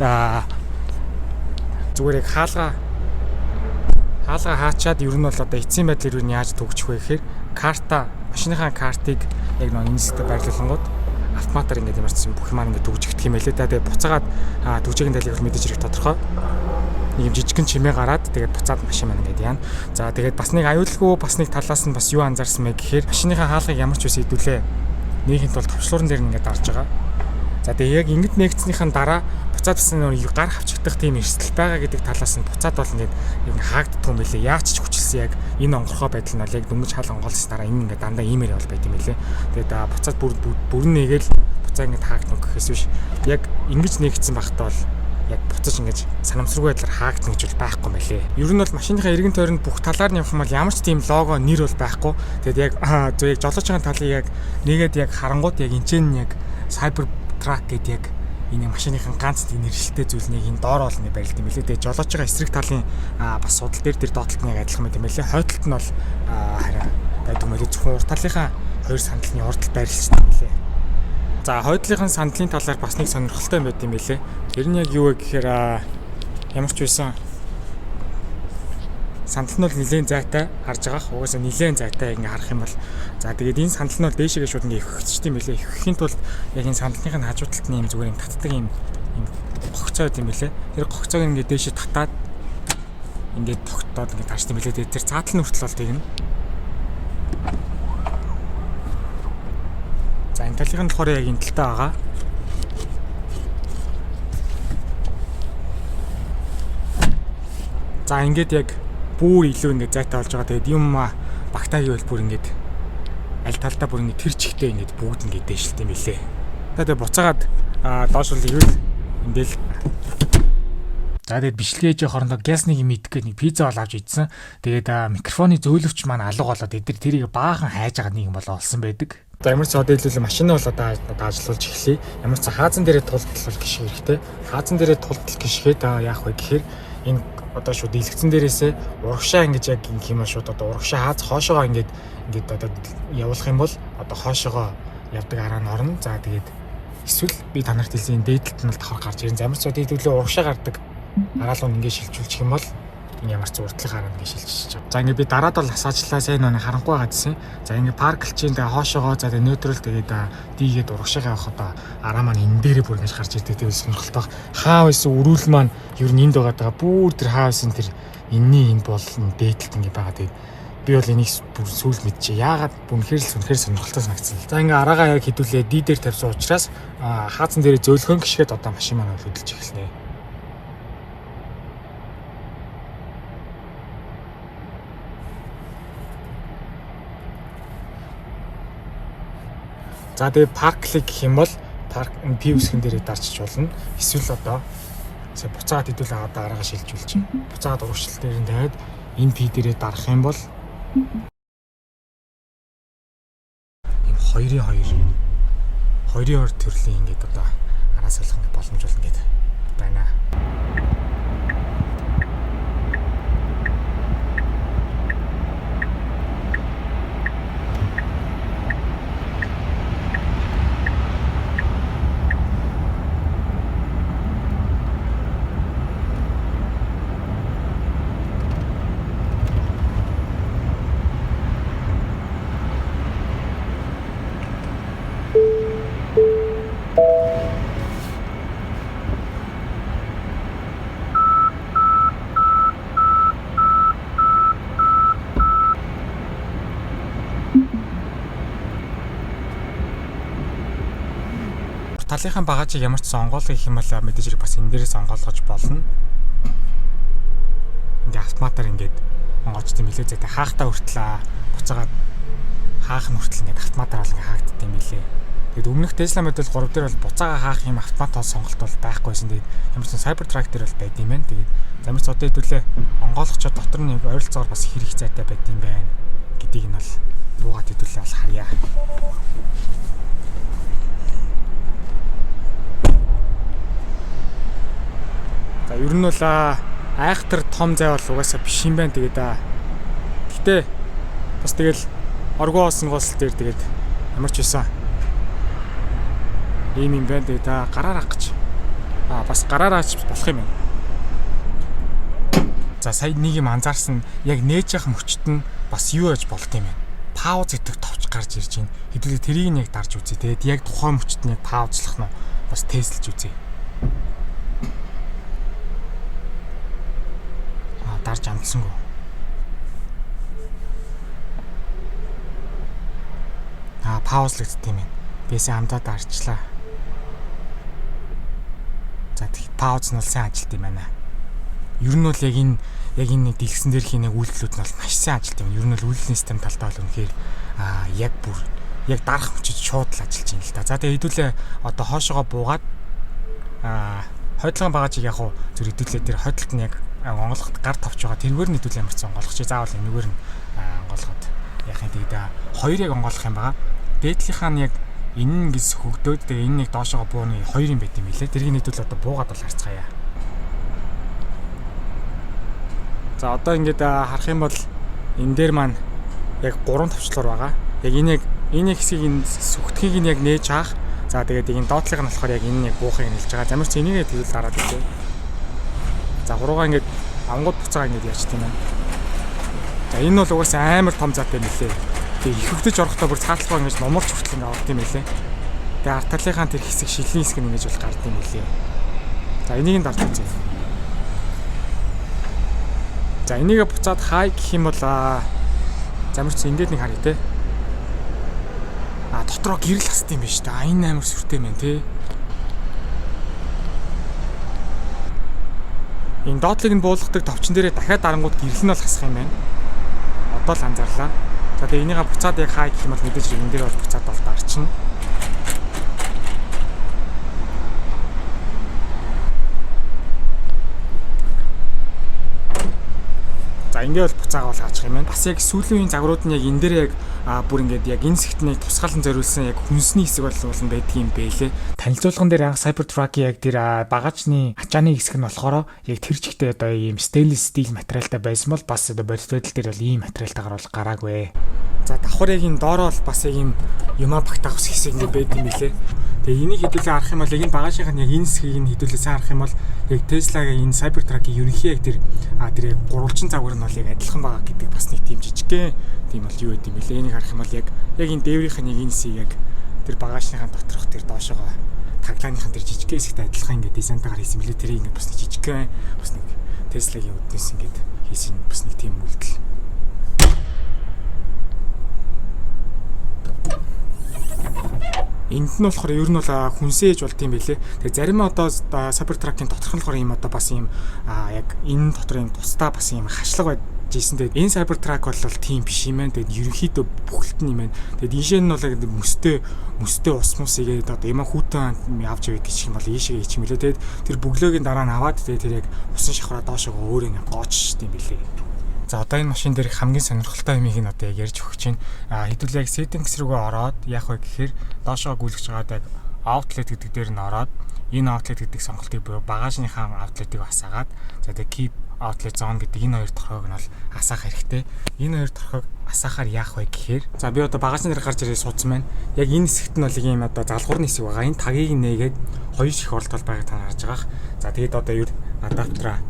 зүгээр яг хаалга хаачаад ер нь бол одоо эцсийн байдлаар юу нь яаж төгжих вэ гэхээр карта, машиныхаа картыг яг нэг энэ хэсэгтээ байрлуулангууд автоматар ингээд ямар ч юм бүх юм ингээд төгжигдэх юм байлээ да. Тэгээ буцаагаад түгжээгийн талыг бол мэдээж хэрэг тодорхой нэг юм жижигхэн чимээ гараад тэгээд буцаад машин маань ингээд яана. За, тэгээд бас нэг аюулгүй бас нэг талаас нь бас юу анзаарсан бэ гэхээр машиныхаа хаалгыг ямар ч үс хэдүүлээ нийгэмд бол товчлуурн дээр ингээд дарж байгаа. За, тэгээ яг ингэж нээгдснийхэн дараа буцаад бас нэг гар хавчигдах тийм эрсдэл байгаа гэдэг талаас нь буцаад бол ингээд яг хаагддаг юм билээ. Яаж ч хүчилсэн яг энэ онгорхой байдал нь бол яг дөнгөж хаал онгойлсон дараа энэ ингээд дандаа иймэр явал байд юм билээ. Тэгээд буцаад бүр бүрэн нэгээл буцаа ингээд хаагдана гэхээс биш яг ингэж нээгдсэн байхдаа бол яг буцаж ингэж санамсаргүй байдлаар хаагдана гэж бол байхгүй мэлээ. Ер нь бол машиныхаа эргэн тойронд бүх талаар нь явах юм бол ямар ч тийм лого нэр бол байхгүй. Тэгээд яг зөв яг жолоочийн талыг яг нэгээд яг харангууд яг энэ нь яг Cybertruck гэдэг яг энэ машиныхын ганц нэг нэршилтэй зүйл нэг энэ доор бол нэг барилт юм билээ. Тэгээд жолоож байгаа эсрэг талын бас судал дээр тэр доод талд нь яг адилхан байт юм билээ. Хойд талд нь бол харин байдаг юм билээ. Зөвхөн урд талынхаа хоёр сандлын урд талд барилчсан юм билээ. За, хойдлынхын сандлын талаар бас нэг сонирхолтой юм байт юм билээ. Тэр нь яг юу вэ гэхээр ямар ч байсан сандал нь бол нэлээн зайтай харж байгаах. Угаасаа нэлээн зайтай ингээ харах юм бол за, тэгээд энэ сандал нь бол дээшээгээ шууд ингээ ихвэхчихдээ юм билээ. Ихвэхийн тулд яг энэ сандалных нь хажуу талд нь юм зүгээр юм татдаг юм юм гогцоо байт юм билээ. Тэр гогцоог ингээ дээшээ татаад ингээд тогтоод ингээ тарчт юм билээ. Тэгээд тэр цаатал нь хүртэл бол тэгнэ. За, энэ талынх нь болохоор яг энэ талтай байгаа. За, ингээд яг бүр илүү ингээд зайтай болж байгаа. Тэгээд юм багтаа гэвэл бүр ингээд аль талдаа бүр ингээд тэр чигтээ ингээд бүгд ингээд дээшилт юм билээ. Тэгээд буцаагаад доош бол ивэл ингээл. За, тэгээд бичлэг хийж явах хоорондоо гяс нэг юм идэх гээд нэг пицца бол авч идсэн. Тэгээд микрофоны зөөлөвч маань алга болоод эдгээр тэрийг баахан хайж байгаа нэг юм бол олсон байдаг. За, ямар ч одоо илүү машин бол одоо ажиллуулж эхлэе. Ямар ч хаазан дээрээ тултал бол гიშг хэрэгтэй. Хаазан дээрээ тултал гიშгээд яах вэ гэхээр энэ одоо шууд дэлгэцэн дээрээсээ урагшаа ингэж яг ингэх юм шууд одоо урагшаа хааз хоошоогоо ингээд ингээд одоо явуулах юм бол одоо хоошоогоо явдаг араа нь орно. За, тэгээд эсвэл би та нарт хэлсэн энэ дээдэлт нь бол давхар гарч ирэн. Ямар ч одоо хэдүүлээ урагшаа гардаг араалуу ингэ шилжүүлчих юм бол энэ ямар ч урдлах араа ингэ шилжиж байгаа. За, ингэ би дараад бол асаачлаа, сайн нэг харанхуй байгаадсэн. За, ингэ park лчин, тэгээ хоошоогоо, за тэгээ neutral, тэгээд D-гээд урагшаага явах одоо араа маань энэ дээрээ бүр ингэж гарч ирдэг. Тэгээд сонирхолтой. Хаа байсан өрүүл маань ер нь энд байгаа даа. Бүр тэр хаа байсан тэр энэний энэ бол энэ дээдэлт ингэ байгаа. Тэгээд би бол энийг бүр сүүл мэдчихэ. Яагаад үнэхээр л үнэхээр сонирхолтой санагдсан. За, ингээ араагаа яг хэдүүлээ D дээр тавьсан учраас хаацсан дээрээ зөөлхөн гიშгээд одоо машин маань хөдөлж эхэлнэ. За, тэгээ park лыг гэх юм бол park P үсгэн дээрээ дарчиж болно. Эсвэл одоо сая буцаагаад хэдүүлээ одоо араагаа шилжүүлчих. Буцаагаад урагшлал дээр нь тавиад энэ P дээрээ дарах юм бол ийм 2-ын 2 2-ын 2 төрлийн ингээд одоо араа солих ингээд боломж бол ингээд байна. талынхаа багажийг ямар ч сан онгойлгох юм бол мэдээж хэрэг бас энэ дээрээс онгойлгож болно. Ингээ автоматар ингээд онгоож тийм билээ. За хаахтаа хүртэл буцаагаад хаах нь хүртэл ингээд автоматар бол ингээ хаагдд юм билээ. Тэгээд өмнөх Tesla Model 3 дээр бол буцаага хаах юм автомат сонголт бол байхгүйсэн. Тэгээд ямар ч Cybertruck дээр бол байд юм байна. Тэгээд замир ч одоо хэдүүлээ онгойлгочоо дотор нь ойролцоогоор бас хэрэг зайтай байд юм байна гэдгийг нь бол буугаад хэдүүлээ бол харъя. За ер нь бол айхтар том зай бол угаасаа биш юм байна. Тэгээд гэтээ бас тэгэл оргоо осонгоос дээр тэгээд ямар ч байсан ийм юм байна. Тэгээд гараар ах гэж. Бас гараар аач болох юм байна. За сая нэг юм анзаарсан, яг нээж явах мөчт нь бас юу яж болд юм бэ? Pause гэдэг товч гарч ирж байна. Хэдүүлээ тэрийг нь яг дарж үзье. Тэгээд яг тухайн мөчт нь яг pause лах нь бас тестэлж үзье. Дарж амжсангүй. Pause лэгдсэн юм байна. Бээсээ амдаа дарчлаа. За тэг pause нь бол сайн ажилт юм байна. Ер нь бол яг энэ дэлгэсэн дээрх нэг үйлдэлүүд нь бол маш сайн ажилт юм. Ер нь бол үйлдлийн систем талдаа бол үнэхээр яг бүр яг дарах мөчөд шууд л ажиллаж байна л да. За тэгээ хэдүүлээ одоо хоошоогоо буугаад хойдлогын багажийг яг хуу зүр хэдүүлээ тэр хойдолт нь яг онгойлгоход гар товч байгаа. Тэргээр нь хэдүүлээ ямар ч онгойлгох чи заавал энэгээр нь онгойлгоход яах юм, тэгээд хоёр яг онгойлгох юм байгаа. Дээдлийнхаа нь яг энэ нь ингэж хөгдөөд тэгээ энэ нэг доошоогоо бууны хоёр юм байт юм билээ. Тэрийг хэдүүл одоо буугаад бол харцгаая. За одоо ингээд харах юм бол энэ дээр маань яг гурван товчлуур байгаа. Яг энэ яг энэ хэсгийг энэ сүхтгийг нь яг нээж хаах. За тэгээд энэ доотлыг нь болохоор яг энэ яг буухыг нэлж байгаа. Замир ч энийгээ тэгвэл дараад үзье. За гуруугаа ингээд ангууд буцаага ингээд яаж тийм юм. За энэ бол угаасаа амар том заатай юм лээ. Тэгээ их хөгдөж орохдоо бүр цаатлахаа ингэж нумарч хүртэл ингээд орд юм лээ. Тэгээ ард талынхаа тэр хэсэг шилийн хэсэг нь ингэж бол гард юм лээ. За энийг нь дарж үзье. За энийгээ буцаад хай гэх юм бол замир ч ингээд нэг харъя те. Дотроо гэрэл хаст юм байна шүү дээ. Энэ амар сүртэй юм байна те. Энэ доотлыг нь буулгадаг товчон дээрээ дахиад дарангууд гэрэл нь бол хасах юм байна. Одоо л анзаарлаа. За тэгээ энийгээ буцаад яг хай гэх юм бол мэдээж энэ дээр бол буцаад бол дарчна. За ингээ бол буцаага бол хаачих юм байна. Бас яг сүүлийн үеийн загварууд нь яг энэ дээр яг бүр ингээд яг энэ хэсэгт нэг тусгаалan зориулсан яг хүнсний хэсэг бол байдгийн юм бэлээ. Танилцуулган дээр анх Cybertruck-ийн яг тэр багажны ачааны хэсэг нь болохоор яг тэр чигтээ одоо ийм stainless steel материалтай байсан бол бас одоо бодит байдал дээр бол ийм материалтайгаар бол гараагүй. За давхар яг энэ доороо бол бас яг ийм юмаа багтаах хэсэг ингээд байд юм билээ. Тэгээ энийг хэдүүлээ харах юм бол яг энэ багажийнх нь яг энэ хэсгийг нь хэдүүлээ сайн харах юм бол яг Tesla-гийн энэ Cybertruck-ийн ерөнхий яг тэр тэр яг гурвалжин загвар нь бол яг адилхан байгаа гэдэг бас нэг тийм жижигхэн тийм бол юу гэдэм билээ. Энийг харах юм бол яг яг энэ дээврийнх нь яг энэ хэсгийг яг тэр багажныхаа доторх тэр доошоогоо таглааныхын тэр жижигхэн хэсэгтэй адилхан ингээд дизайнтайгаар хийсэн билээ. Тэрийг ингээд бас нэг жижигхэн бас нэг Tesla-гийн үднэс ингээд хийсэн бас нэг тийм үйлдэл. Энд нь болохоор ер нь бол хүнсээ ээж болд юм билээ. Тэгээ зарим одоо Cybertruck-ын доторх нь болохоор ийм одоо бас ийм яг энэ дотор ийм тусдаа бас ийм хашлага байж исэн. Тэгээд энэ Cybertruck бол тийм биш юм байна. Тэгээд ерөнхийдөө бүхэлд нь юм байна. Тэгээд ийшээ нь бол яг мөстэй ус мус игээд одоо юм хүүтэн авч явъя гэх юм бол ийшээ хийчих юм лээ. Тэгээд тэр бөглөөгийн дараа нь аваад тэгээд тэр яг усан шахраа доошоо өөр ингэ гоочш юм билээ. За одоо энэ машин дээр хамгийн сонирхолтой юмыг нь одоо яг ярьж өгч байна. Хэдүүлээ яг settings рүүгээ ороод яах вэ гэхээр доошоо гүйлгэж байгаад яг outlet гэдэг дээр нь ороод энэ outlet гэдэг сонголтыг буюу багажныхаа outlet-ыг асаагаад, за тэгээ keep outlet zone гэдэг энэ хоёр торхойг нь бол асаах хэрэгтэй. Энэ хоёр торхойг асаахаар яах вэ гэхээр за би одоо багажны дээр гарч ирээ суудсан байна. Яг энэ хэсэгт нь бол ийм одоо залгуурны хэсэг байгаа. Энэ тагийг нээгээд хоёр ших оролтол байгааг та харж байгаах. За тэгээд одоо ер адаптераа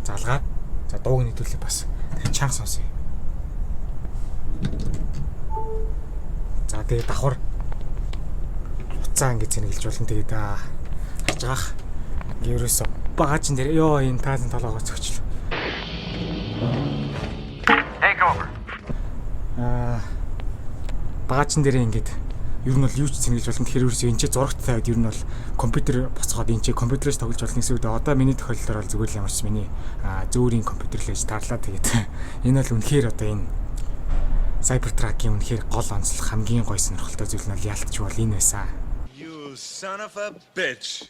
залгаад за дууг нийтүүлээ бас чанга сонсъё. За тэгээд давхар уцаа ингэ зэнгэлж болно. Тэгээд харж байгаах. Ингээ ерөөсө багажин дээр ёо энэ таазын толгоогоо цогчлоо. Take over. Багажин дээр ингээд Ер нь бол юу ч цэнгэлж болно. Тэгэхээр ерөөсөө энэ ч зурагт тавиад ер нь бол компьютер боцгоод энэ ч компьютерээс тоглож болно гэсэн үг. Одоо миний тохиолдолд бол зүгээр л ямар ч миний зөөрийн компьютер л гэж тарлаа. Тэгээд энэ бол үнэхээр одоо энэ Cybertruck-ийн үнэхээр гол онцлог, хамгийн гой сонирхолтой зүйл нь бол яалтч бол энэ байсан. You son of a bitch.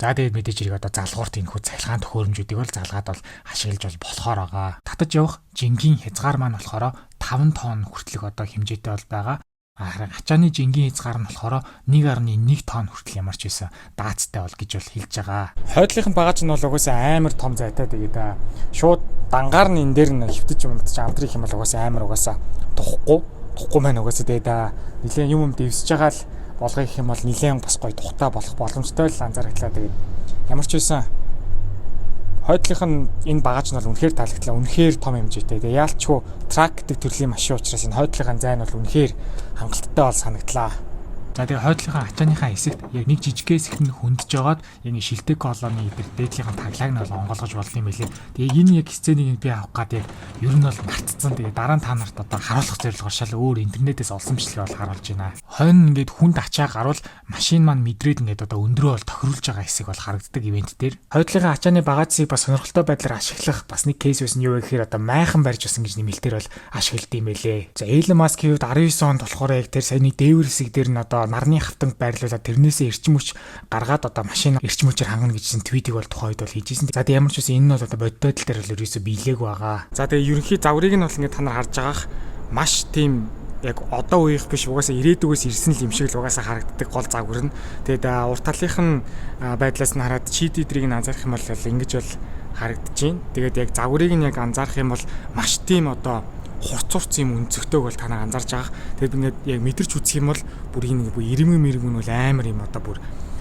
За, тэгээд мэдээж хэрэг одоо залгуурт энэ хүү цахилгаан төхөөрөмжүүдийг бол залгаад бол ашиглаж бол болохоор байгаа. Татаж явах жингийн хязгаар маань болохоор 5 тонн хүртэлх одоо хэмжээтэй бол байгаа. Харин ачааны жингийн хязгаар нь болохоор 1.1 тонн хүртэл ямар ч байсан даацтай бол гэж бол хэлж байгаа. Хойдлынх нь багаж нь бол угаасаа амар том зайтай. Тэгээд шууд дангаар нь энэ дээр нь хөвтөж юм чи амтрих юм бол угаасаа амар угаасаа тухгүй маань угаасаа. Тэгээд нилээн юм юм дэвсэж байгаа л болгох юм бол нилээн бас гоё тухтай болох боломжтой л анзаарагдлаа. Тэгээд ямар ч байсан хойдлынх нь энэ багаж нь бол үнэхээр таалагдлаа. Үнэхээр том хэмжээтэй. Тэгээ яалчгүй truck гэдэг төрлийн машин учраас энэ хойдлынхаа зай нь бол үнэхээр хангалттай бол санагдлаа. За, тэгээ хойдлынхаа ачааныхаа хэсэгт яг нэг жижигхэн хэсэгт нь хөндөж жагаад яг нэг шилдэг колоны эдэр дээдлийнхэн таглааг нь бол онгойлгож болно юм билээ. Тэгээ энэ яг сценийг би авах гад яг ер нь бол мартцсан. Тэгээ дараа нь та нарт одоо харуулах зорилгоор шал өөр интернетээс олсон бичлэгээ бол харуулж байна. Хойно ингээд хүнд ачаа гарвал машин маань мэдрээд ингээд одоо өндрөө бол тохируулж байгаа хэсэг бол харагддаг event дээр. Хойдлынхаа ачааны багаацыг бас сонирхолтой байдлаар ашиглах бас нэг case байсан, юу вэ гэхээр одоо майхан барьж байсан гэж нэмэлтээр бол ашигладаг юм байлээ. За, Elon Musk-ийн хувьд 19 онд болохоор яг тэр саяны дээвэр хэсэг дээр нь одоо нарны хавтанг байрлуулад тэрнээсээ эрчим хүч гаргаад одоо машин эрчим хүчээр хангана гэжсэн твитийг бол тухайн үед бол хийжсэн. За, тэг ямар ч үсэн энэ нь бол одоо бодит байдал дээр бол ерөөсөө биелээгүй байгаа. За, тэгээ ерөнхий загварыг нь бол ингээд та нар харж байгаах маш тийм яг одоо үеих биш, угаасаа ирээдүгөөс ирсэн л юм шиг л угаасаа харагддаг гол загвар нь. Тэгээд урт талынх нь байдлаас нь хараад чид идрийг нь анзаарах юм бол ингэж бол харагдаж байна. Тэгээд яг загварыг нь яг анзаарах юм бол маш тийм одоо хурц хурц юм өнцөгтэйг бол та нар анзаарч байгаа. Тэгээд ингээд яг мэдэрч үзэх юм бол бүр энэ бүр ирмэг мэрэг нь бол амар юм одоо бүр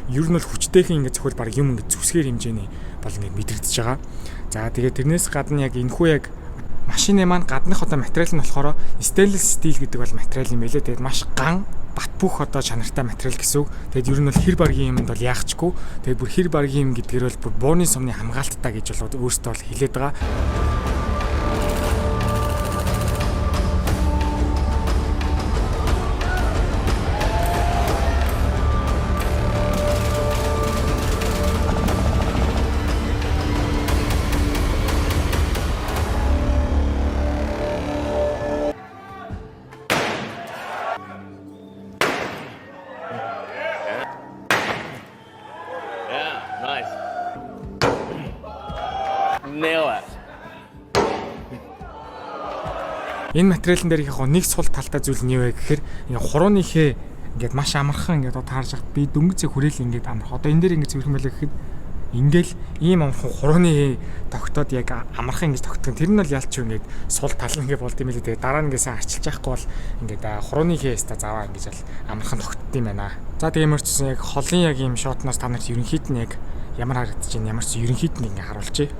ер нь бол хүчтэйхэн ингээд цохол баг юм ингээд зүсгээр хэмжээний бол ингээд мэдрэгдэж байгаа. За, тэгээд тэрнээс гадна яг энэхүү яг машины маань гаднах одоо материал нь болохоор stainless steel гэдэг бол материал юм байлээ. Тэгээд маш ган бат бөх одоо чанартай материал гэсэн үг. Тэгээд ер нь бол хэр баргийн юмд бол яахчгүй. Тэгээд бүр хэр баргийн юм гэдгээр бол бүр бууны сумны хамгаалттай гэж бол өөртөө бол хэлээд байгаа. Yeah, nice. Nail it. Энэ материалын дээр яг нэг сул талтай зүйл нь юу вэ гэхээр ингээ хурууныхээ ингээд маш амархан ингээд одоо таарж явах би дөнгөж хүрээл ингээд амарх. Одоо энэ дээр ингээд цэвэрхэн байлаа гэхэд ингээл ийм амархан хурууны тогтоод яг амархан ингэж тогтдог. Тэр нь бол ялч юу ингээд сул тал ингээд болд юм лээ. Тэгээ дараа нь ингээд сайн арчилж яахгүй бол ингээд хурууныхээ яста заваа ингэж л амархан тогтд юм байна. За, тэгээ мөрчсөн яг холын яг ийм shot ноос та нарт ерөнхийд нь яг ямар харагдаж байна, ямар ч ерөнхийд нь ингээд харуулжээ.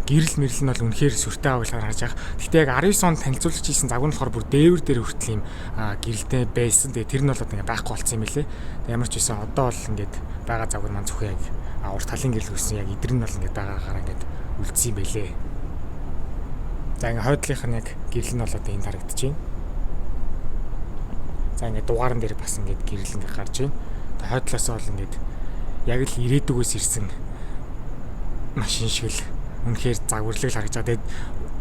Гэрэл мэрэл нь бол үнэхээр сүртэй авал харж байгаа. Гэхдээ яг 19 онд танилцуулж хийсэн загвар нь болохоор бүр дээвэр дээр хүртэл юм гэрэлтэй байсан. Тэгээ тэр нь бол одоо ингээ байхгүй болсон юм билэ. Тэгээ ямар ч байсан одоо бол ингээд байгаа загвар маань зөвхөн яг урт талын гэрэл хүрсэн, яг эдэр нь бол ингээд байгаагаараа ингээд үлдсэн юм байлээ. За, ингээ хойдлынх нь яг гэрэл нь бол одоо энд харагдаж байна. За, ингээ дугаарн дээр бас ингээд гэрэл ингээ гарч байна. Тэгээ хойдлоосоо бол ингээд яг л ирээдүгөөс ирсэн машин шиг л үнэхээр загварлаг л харагдаж байгаа. Тэгээд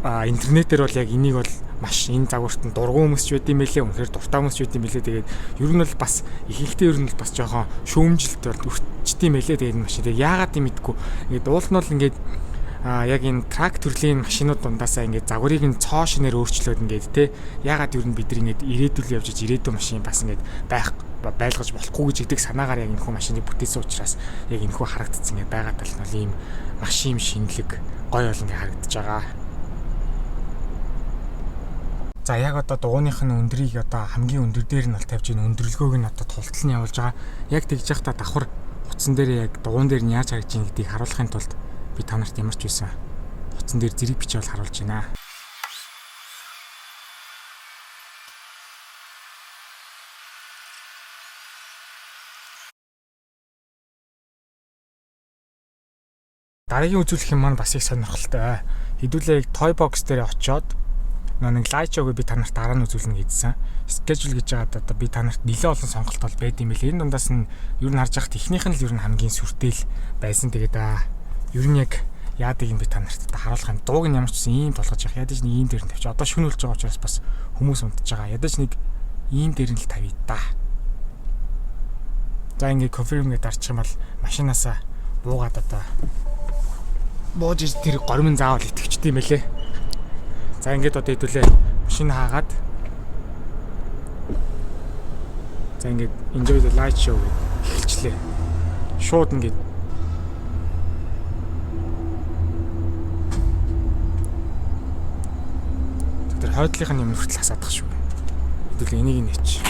интернетээр бол яг энийг бол маш энэ загварт нь дургуун хүмүүс ч байд юм байлээ. Үнэхээр дуртай хүмүүс ч байд юм байлээ. Тэгээд ер нь бол бас ихэнхдээ ер нь бол бас жоохон шүүмжилт бол өртчт юм байлээ. Тэгээд энэ машин тэгээд яагаад юм мэдгүй. Ингээд уул нь бол ингээд яг энэ truck төрлийн машинууд дундаасаа ингээд загварыг нь цоо шинээр өөрчлөөд ингээд те яагаад ер нь бид нар ингээд ирээдүйд явж иж ирээдүйн машин бас ингээд байх байлгаж болохгүй гэж гэдэг санаагаар яг энэхүү машиныг бүтээсэн учраас яг энэхүү харагдсан ингээд байгаа тал нь бол ийм маш ийм шинэлэг гоё бол ингээд харагдаж байгаа. За, яг одоо дугууных нь өндрийг одоо хамгийн өндөр дээр нь бол тавьж ийн өндөрлгөөг нь одоо тултал нь явуулж байгаа. Яг тэгж байхдаа давхар утсан дээр яг дугуун дээр нь яаж харагдаж ийн гэдгийг харуулахын тулд би та нарт ямар ч байсан утсан дээр зэрэг бичээ бол харуулж байна. Дараагийн үзүүлэх юм маань бас их сонирхолтой. Хэдүүлээ яг Toy Box дээр очиод Нэг light show-г би та нарт дараа нь үзүүлнэ гэдсэн. Schedule гэж байгаад одоо би та нарт нэлээд олон сонголт бол байд юм билээ. Энэ дундаас нь ер нь харж байхад эхнийх нь л ер нь хамгийн сүртэй л байсан. Тэгээд ер нь яг яадаг юм би та нарт одоо харуулах юм. Дууг нь ямар ч гэсэн ийм тулгаж явах. Ядаж нэг ийм дээр нь тавьчих. Одоо шүн үлж байгаа учраас бас хүмүүс унтж байгаа. Ядаж нэг ийм дээр нь л тавья да. За, ингээд confirm гэдээ дарчих юм бол машинаасаа буугаад одоо бууж иж тэр гормон заавал итгэвчтэй юм байлээ. За, ингээд одоо хэдүүлээ машин хаагаад, за, ингээд enjoy the light show гэж эхэлчлээ. Шууд ингээд. Тэр хойдлынх нь юм хүртэл хасаадах шүү. Хэдүүлээ энийг нээч.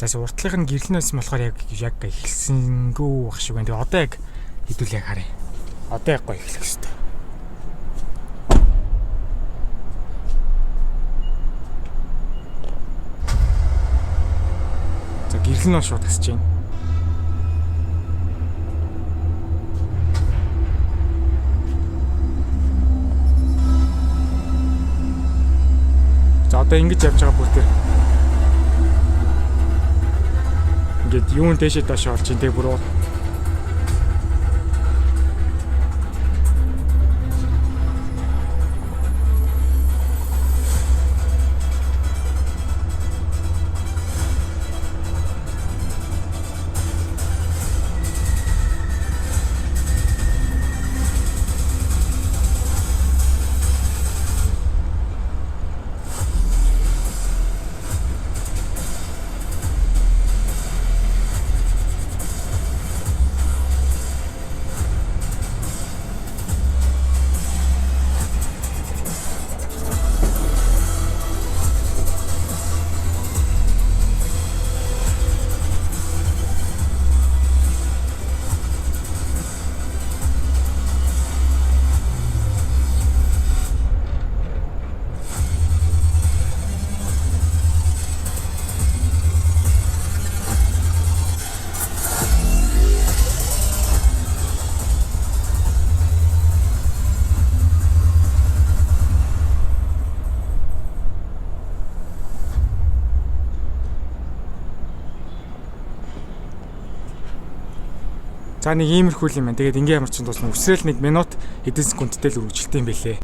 За, уртлынх нь гэрлэн байсан болохоор яг эхэлсэнгүй байх шиг байна. Тэгээ одоо яг хэдүүлээ харъя. Одоо яг гоё эхлэх хэвээр. За, гэрлэн нь шууд хасж байна. За, одоо ингэж явж байгаа бүр тэр ингээд юун дээшээ доош болж ин тэг бүр. За, нэг иймэрхүү юм байна. Тэгээд ингээ ямар ч дуусна. Үсрээл 1 минут хэдэн секундтэй л үргэлжилт юм бэлээ.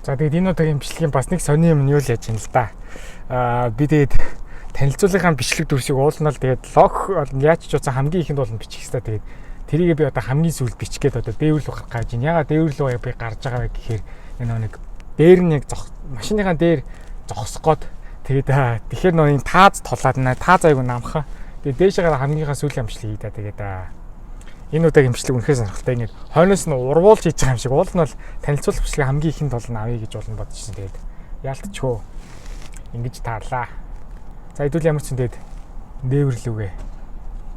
За, тэгээд энэ удаагийн бичлэгийн бас нэг сони юм нь юу л яаж юм л да. Би тэгээд танилцуулгын бичлэг дүрсийг уулнаа л тэгээд лог яаж ч утсан хамгийн ихэнд бол бичих хэвээр. Тэгээд тэрийг би одоо хамгийн сүүлд бичих гээд одоо дээвэр рүү гарах гэж байна. Ягаад дээвэр рүү би гарч байгаа вэ гэхээр энэ нэг дээр нь яг зогс машиныхаа дээр зогсох гээд, тэгээд тэгэхээр нөө энэ тааз тулаад нэ тааз айгу намхан. Тэгээд дээшээ хамгийн сүүлийн амжилт хийе да. Тэгээд энэ удаагийн бичлэг үнэхээр сонирхолтой. Ингээд хойноос нь урвуулж хийж байгаа юм шиг. Уул нь бол танилцуулах бичлэг хамгийн ихэнд бол авъя гэж болно бодчихсон. Тэгээд яалтчхөө ингэж таарлаа. За, хэдүүл ямар ч юм тэгээд дээвэрлүүгээ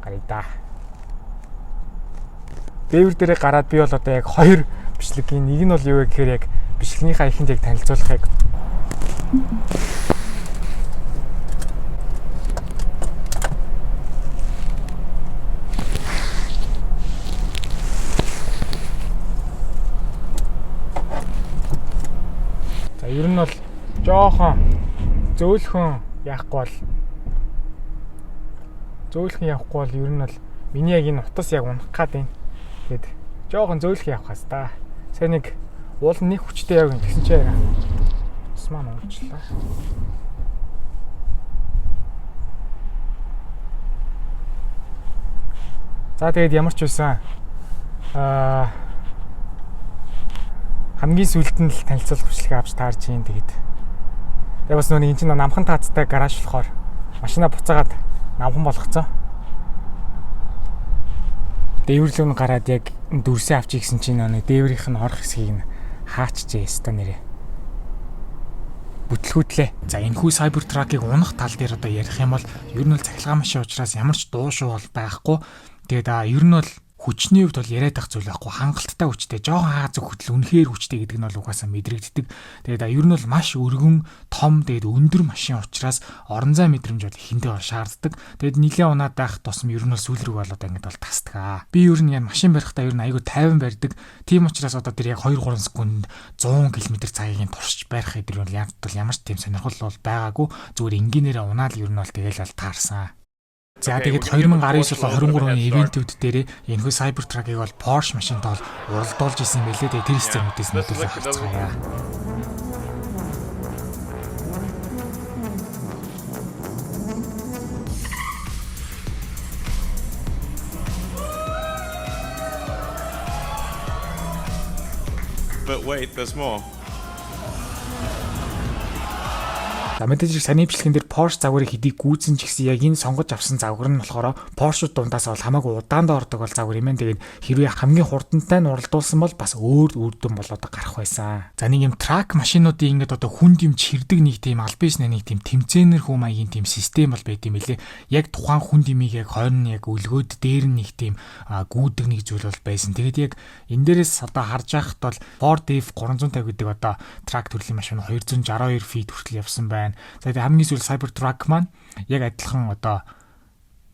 гаръя да. Дээвэр дээрээ гараад би бол одоо яг хоёр бичлэгийн нэг нь бол юу вэ гэхээр яг бичлэгнийхаа ихэнд яг танилцуулахыг. За, ер нь бол жоохон зөөлхөн яахгүй бол, зөөлхөн явахгүй бол ер нь бол миний яг энэ утас яг унах гад байна. Тэгээд жоохон зөөлхөн явах хас та. Сайн нэг уул нэг хүчтэй яг юм тэгсэн чинь ус маань унчлаа. За, тэгээд ямар ч байсан хамгийн сүүлд нь л танилцуулах бичлэг авч таарч юм, тэгээд бас нөгөө нэг энэ чинь намхан таацтай гараж болохоор машина буцаагаад намхан болгоцсон. Дээвэрлүү нь гараад яг дүрсээ авчиг гэсэн чинь нэг дээврийнх нь орох хэсгийг нь хаачжээ өста нэрээ. Бүтлгүүтлээ. За, энэхүү Cybertruck-ыг унах тал дээр одоо ярих юм бол ер нь бол цахилгаан машин учраас ямар ч дуу шуу бол байхгүй. Тэгээд ер нь бол Хүчний хувьд бол яриад байх зүйл байхгүй, хангалттай хүчтэй. Жоохон хаа зүг хөтөл үнэхээр хүчтэй гэдэг нь бол угаасаа мэдрэгддэг. Тэгээд ер нь бол маш өргөн, том, тэгээд өндөр машин учраас орон зай мэдрэмж бол эхэндээ бол шаарддаг. Тэгээд нилээн унаад байх тусам ер нь бол сүүл рүү бол одоо ингэж бол тасдаг. Би ер нь яг машин барихтаа ер нь айгүй тайван барьдаг. Тийм учраас одоо тэр яг 2 3 секундэд 100 км цагийг туршиж барих гэдэг нь бол ямар ч тийм сонирхол бол байгаагүй. Зүгээр энгийнээрээ унаал ер нь бол тэгэл бол таарсан. За тэгээд 2019 болон 23 оны event үүд дээр энэхүү Cybertruck-ыг бол Porsche машинтай бол уралдуулж исэн юм билээ. Тэгээд тэр сценүүдээс мэдээлэл харцгаая. But wait, there's more. За, мэдээж хэрэг саний бичлэгэн дээр Porsche загварыг хэдий гүйцэн ч гэсэн яг энэ сонгож авсан загвар нь болохоор Porsche дундаас бол хамаагүй удаанд ордог бол загвар юм байна. Тэгээд хэрвээ хамгийн хурдантай нь уралдуулсан бол бас өөр үр дүн бол одоо гарах байсан. За, нэг юм truck машинуудын ингээд одоо хүнд юм чирдэг нэг тийм аль бисны нэг тийм тэмцээнэр хүү маягийн тийм систем бол байд юм билээ. Яг тухайн хүнд имийг яг хойно нь яг өлгөөд дээр нь нэг тийм гүйдэг нэг зүйл бол байсан. Тэгээд яг энэ дээрээс одоо харж байхад бол Ford F350 гэдэг одоо truck төрлийн машин 262 feet хүртэл явсан байна. За, тэгээд хамгийн сүүл Cybertruck маань яг адилхан одоо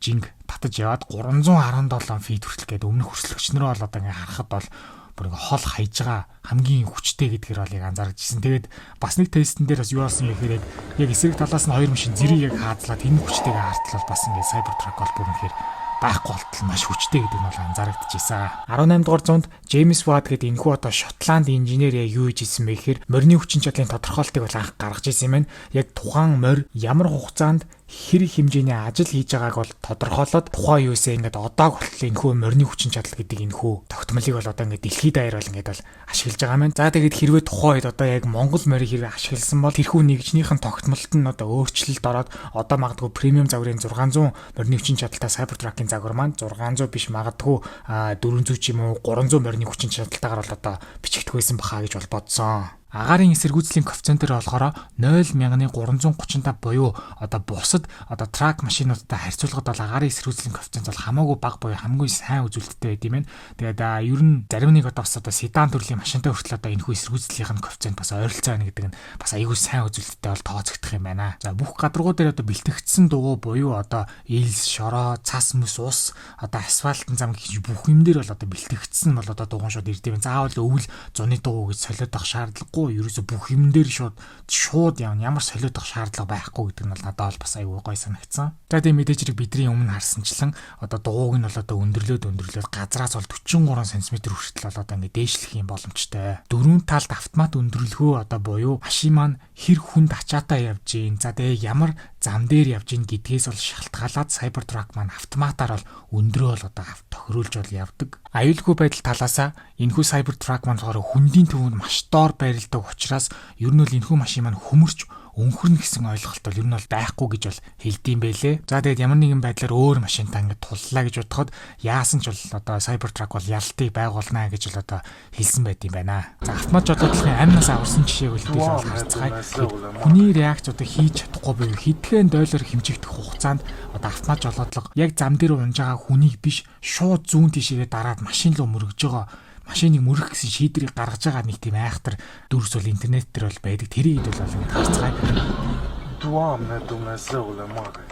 жинг татаж яваад 317 feet хүртэл гээд өмнөх өрсөлдөгч нар бол одоо ингээ харахад бол бүр ингээ хол хайж байгаа хамгийн хүчтэй гэдгээр бол яг анзаарчихсан. Тэгээд бас нэг тестэн дээр бас юу болсон бэ гэхээр яг эсрэг талаас нь хоёр машин зэрэг яг хаазлаад энэ хүчтэйгээ хартал бол бас ингээ Cybertruck бол бүр үнэхээр байхгүй болтол маш хүчтэй гэдэг нь бол анзаарэгдэжсэн. 18 дугаар зуунд Джеймс Ватт гэдэг энэхүү одоо Шотланд инженер яг юу хийж исэн бэ гэхээр морины хүчин чадлын тодорхойлтыг бол анх гаргаж исэн юм байна. Яг тухайн морь ямар хугацаанд хэр их хэмжээний ажил хийж байгааг бол тодорхойлоод тухайн юусээ ингээд одог болтол энэхүү морины хүчин чадал гэдэг энэхүү тогтмолыг бол одоо ингээд дэлхийд даяар бол ингээд бол ашиглаж байгаа юм. За, тэгээд хэрвээ тухайн үед одоо яг Монгол морийг хэрвээ ашигласан бол тэрхүү нэгжнийх нь тогтмолт нь одоо өөрчлөлт ороод одоо магадгүй премиум загварын 600 морины хүчин чадалтай Cybertruck-ын загвар маань 600 биш, магадгүй 400 ч юм уу 300 морины хүчин чадалтайгаар бол одоо бичигдэх байсан баха гэж бол бодсон. Агаарын эсэргүүцлийн коэффициентээр болохоор 0.335 буюу одоо бусад одоо truck машинуудтай харьцуулахад бол агаарын эсэргүүцлийн коэффициент бол хамаагүй бага буюу хамгийн сайн үзүүлэлттэй байд юм байна. Тэгээд ер нь зарим нэг одоо бас одоо седан төрлийн машинтай хүртэл одоо энэхүү эсэргүүцлийнх нь коэффициент бас ойролцоо байна гэдэг нь бас аюул сайн үзүүлэлттэй бол тооцогдох юм байна. За, бүх гадаргуу дээр одоо бэлтгэгдсэн дугуй буюу одоо элс, шороо, цас мэс, ус, одоо асфальтын зам гэж бүх юм дээр бол одоо бэлтгэгдсэн бол одоо дугуйн шууд ирдэг юм. Заавал өвөл зуны дугуй гэж солиод авах шаардлагагүй, ерөөсө бүх юм дээр шууд шууд явна. Ямар солиодох шаардлага байхгүй гэдэг нь бол надад бол бас аюу гой санагдсан. За, тийм, мэдээж хэрэг бидний өмнө харсанчлан одоо дугуйг нь бол одоо өндөрлөөд өндөрлөөд газраас бол 43 см хүртэл бол одоо ингэ дээшлэх юм боломжтой. Дөрвөн талд автомат өндөрлөгөө одоо буюу машин маань хэр хүнд ачаатай явж гин. За, тэгээ ямар зам дээр явж гин гэдгээс бол шалтгаалаад Cybertruck маань автоматар бол өндрөө бол одоо тохируулж бол явдаг. Аюулгүй байдал талаасаа энэхүү Cybertruck маань болохоор хөндийн төвөнд маш доор байрладаг учраас ер нь бол энэхүү машин маань хөмөрч өнхөрнө гэсэн ойлголт бол ер нь бол байхгүй гэж бол хэлдэм байлээ. За, тэгээд ямар нэгэн байдлаар өөр машинтаа ингээд туллаа гэж бодоход яасан ч бол одоо Cybertruck бол ялтыг байгуулнаа гэж бол одоо хэлсэн байт юм байна. За, автомат жолоодлогын амнаас аварсан жишээг бол хэдүүлээ бол харцгаая. Хүний реакц одоо хийж чадахгүй буюу хэдхэн доллар хэмжигдэх хугацаанд одоо автомат жолоодлого яг зам дээр унж байгаа хүнийг биш, шууд зүүн тишээгээ дараад машин руу мөргөж байгаа, машиныг мөрөх гэсэн шийдвэрийг гаргаж байгаа нэг тийм айхтар дүрс бол интернет дээр бол байдаг. Тэрийг бол ингээд харцгаая. Doamne Dumnezeule mare!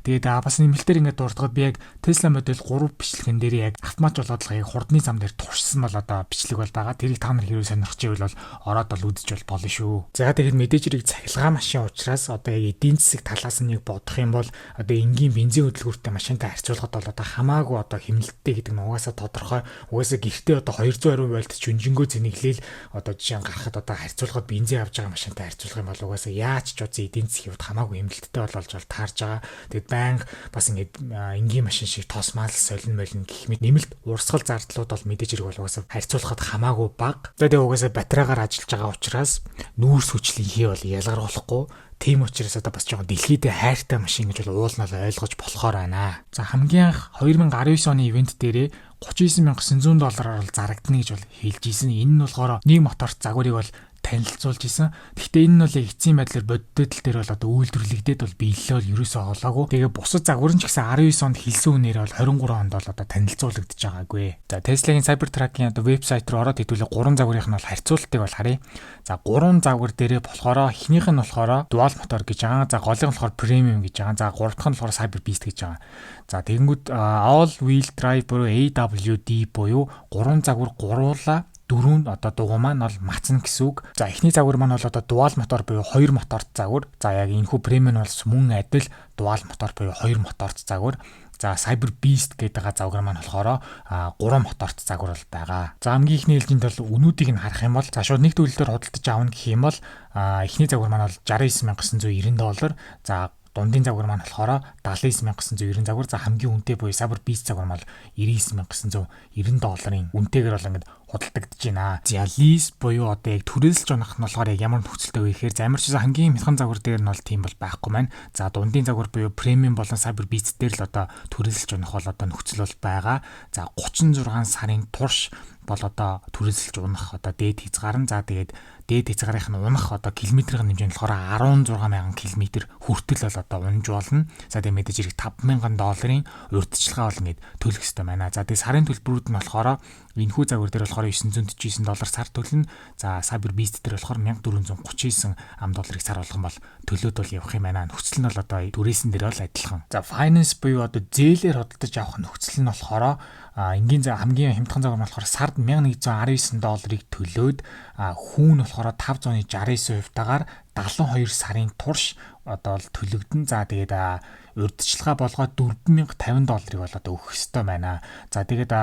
Тэгээд бас нэмэлтээр ингээд дурдахад би яг Tesla Model 3 бичлэгэн дээр яг автомат жолоодлогыг хурдны зам дээр туршсан бол одоо бичлэг бол байгаа. Тэрийг та нар хэрвээ сонирхож байвал бол ороод бол үзэж бол болно шүү. За, тэгээд мэдээж хэрэг цахилгаан машин учраас одоо яг эдийн засаг талаас нь яг бодох юм бол одоо энгийн бензин хөдөлгүүртэй машинтай харьцуулахад бол одоо хамаагүй одоо хэмнэлттэй гэдэг нь угаасаа тодорхой. Угаасаа гэртээ одоо 220 вольт чүнжэнгөө зэнэглээл одоо жишээ нь гарахад одоо харьцуулахад бензин авч байгаа машинтай харьцуулах юм бол угаасаа яаж ч удаа эдийн засгийн хувьд хамаагүй хэмнэлттэй бол болж бол таарж байгаа. Тэгээд байнга бас ингээд энгийн машин шиг тос мал солино молино гэх мэт нэмэлт урсгал зардлууд бол мэдээж хэрэг бол угаасаа харьцуулахад хамаагүй бага. За, тэгээ угаасаа батарейгаар ажиллаж байгаа учраас нүүрс хүчлийн хий бол ялгаруулахгүй. Тийм учраас одоо бас жоохон дэлхийдээ хайртай машин гэж бол уулнаа ойлгож болохоор байна. За, хамгийн анх 2019 оны event дээрээ 39,900 доллараар бол зарагдана гэж бол хэлж исэн. Энэ нь болохоор нэг моторт загварыг бол танилцуулж исэн. Гэхдээ энэ нь бол яг эцсийн байдлаар бодит дээр бол одоо үйлдвэрлэгдээд бол биелэлээ бол ерөөсөө олоогүй. Тэгээ бусад загвар нь ч гэсэн 19 онд хэлсэн үнээр бол 23 онд бол одоо танилцуулагдаж байгаагүй. За, Tesla-гийн Cybertruck-ийн одоо вебсайт руу ороод хэдүүлээ гурван загварын нь бол харьцуултыг бол харъя. За, гурван загвар дээрээ болохоор эхнийх нь болохоор dual motor гэж байгаа. За, голын болохоор premium гэж байгаа. За, гурав дахь нь болохоор Cyber Beast гэж байгаа. За, тэгэнгүүт all wheel drive буюу AWD буюу гурван загвар гуруула дөрөв одоо дугуй маань бол мацна гэсэн үг. За, эхний загвар маань бол одоо dual motor буюу хоёр моторт загвар. За, яг энэхүү premium бол мөн адил dual motor буюу хоёр моторт загвар. За, Cyber Beast гэдэг байгаа загвар маань болохоор гурван моторт загвар бол байгаа. За, хамгийн эхний ээлжинд бол үнүүдийг нь харах юм бол, за, шууд нэг төлөл дээр худалдаж авна гэх юм бол эхний загвар маань бол 69,990 доллар. За, дундын загвар маань болохоор 79,990 загвар. За, хамгийн үнэтэй буюу Cyber Beast загвар маань 99,990 долларын үнэтэйгээр бол ингээд худалдагдаж байна. За, lease буюу одоо яг түрээсэлж унах нь болохоор яг ямар нөхцөлтэй вэ гэхээр, за, ямар ч байсан хамгийн хямдхан загвар дээр нь бол тийм бол байхгүй маань. За, дундын загвар буюу premium болон Cyber Beast дээр л одоо түрээсэлж унах бол одоо нөхцөл бол байгаа. За, 36 сарын турш бол одоо түрээсэлж унах одоо дээд хязгаар нь, за, тэгээд дээд хязгаарын нь унах одоо километрийн хэмжээ нь болохоор 16 мянган километр хүртэл бол одоо унж болно. За, тэгээд мэдээж хэрэг 5000 долларын урьдчилгаа бол ингээд төлөх ёстой байна. За, тэгээд сарын төлбөрүүд нь болохоор энэхүү загвар дээр болохоор 949 доллар сар төлнө. За, Cyber Beast дээр болохоор 1439 ам долларыг сар болгон бол төлөөд бол явах юм байна. Нөхцөл нь бол одоо түрээсэн дээр бол адилхан. За, finance буюу одоо зээлээр худалдаж авах нөхцөл нь болохоор энгийн, за, хамгийн хямдхан загвар нь болохоор сард 1119 долларыг төлөөд, хүүн нь болохоор 569 хувьтайгаар 72 сарын турш одоо л төлөгдөн. За, тэгээд урьдчилгаа болгоод 4050 долларыг бол одоо өгөх ёстой байна. За, тэгээд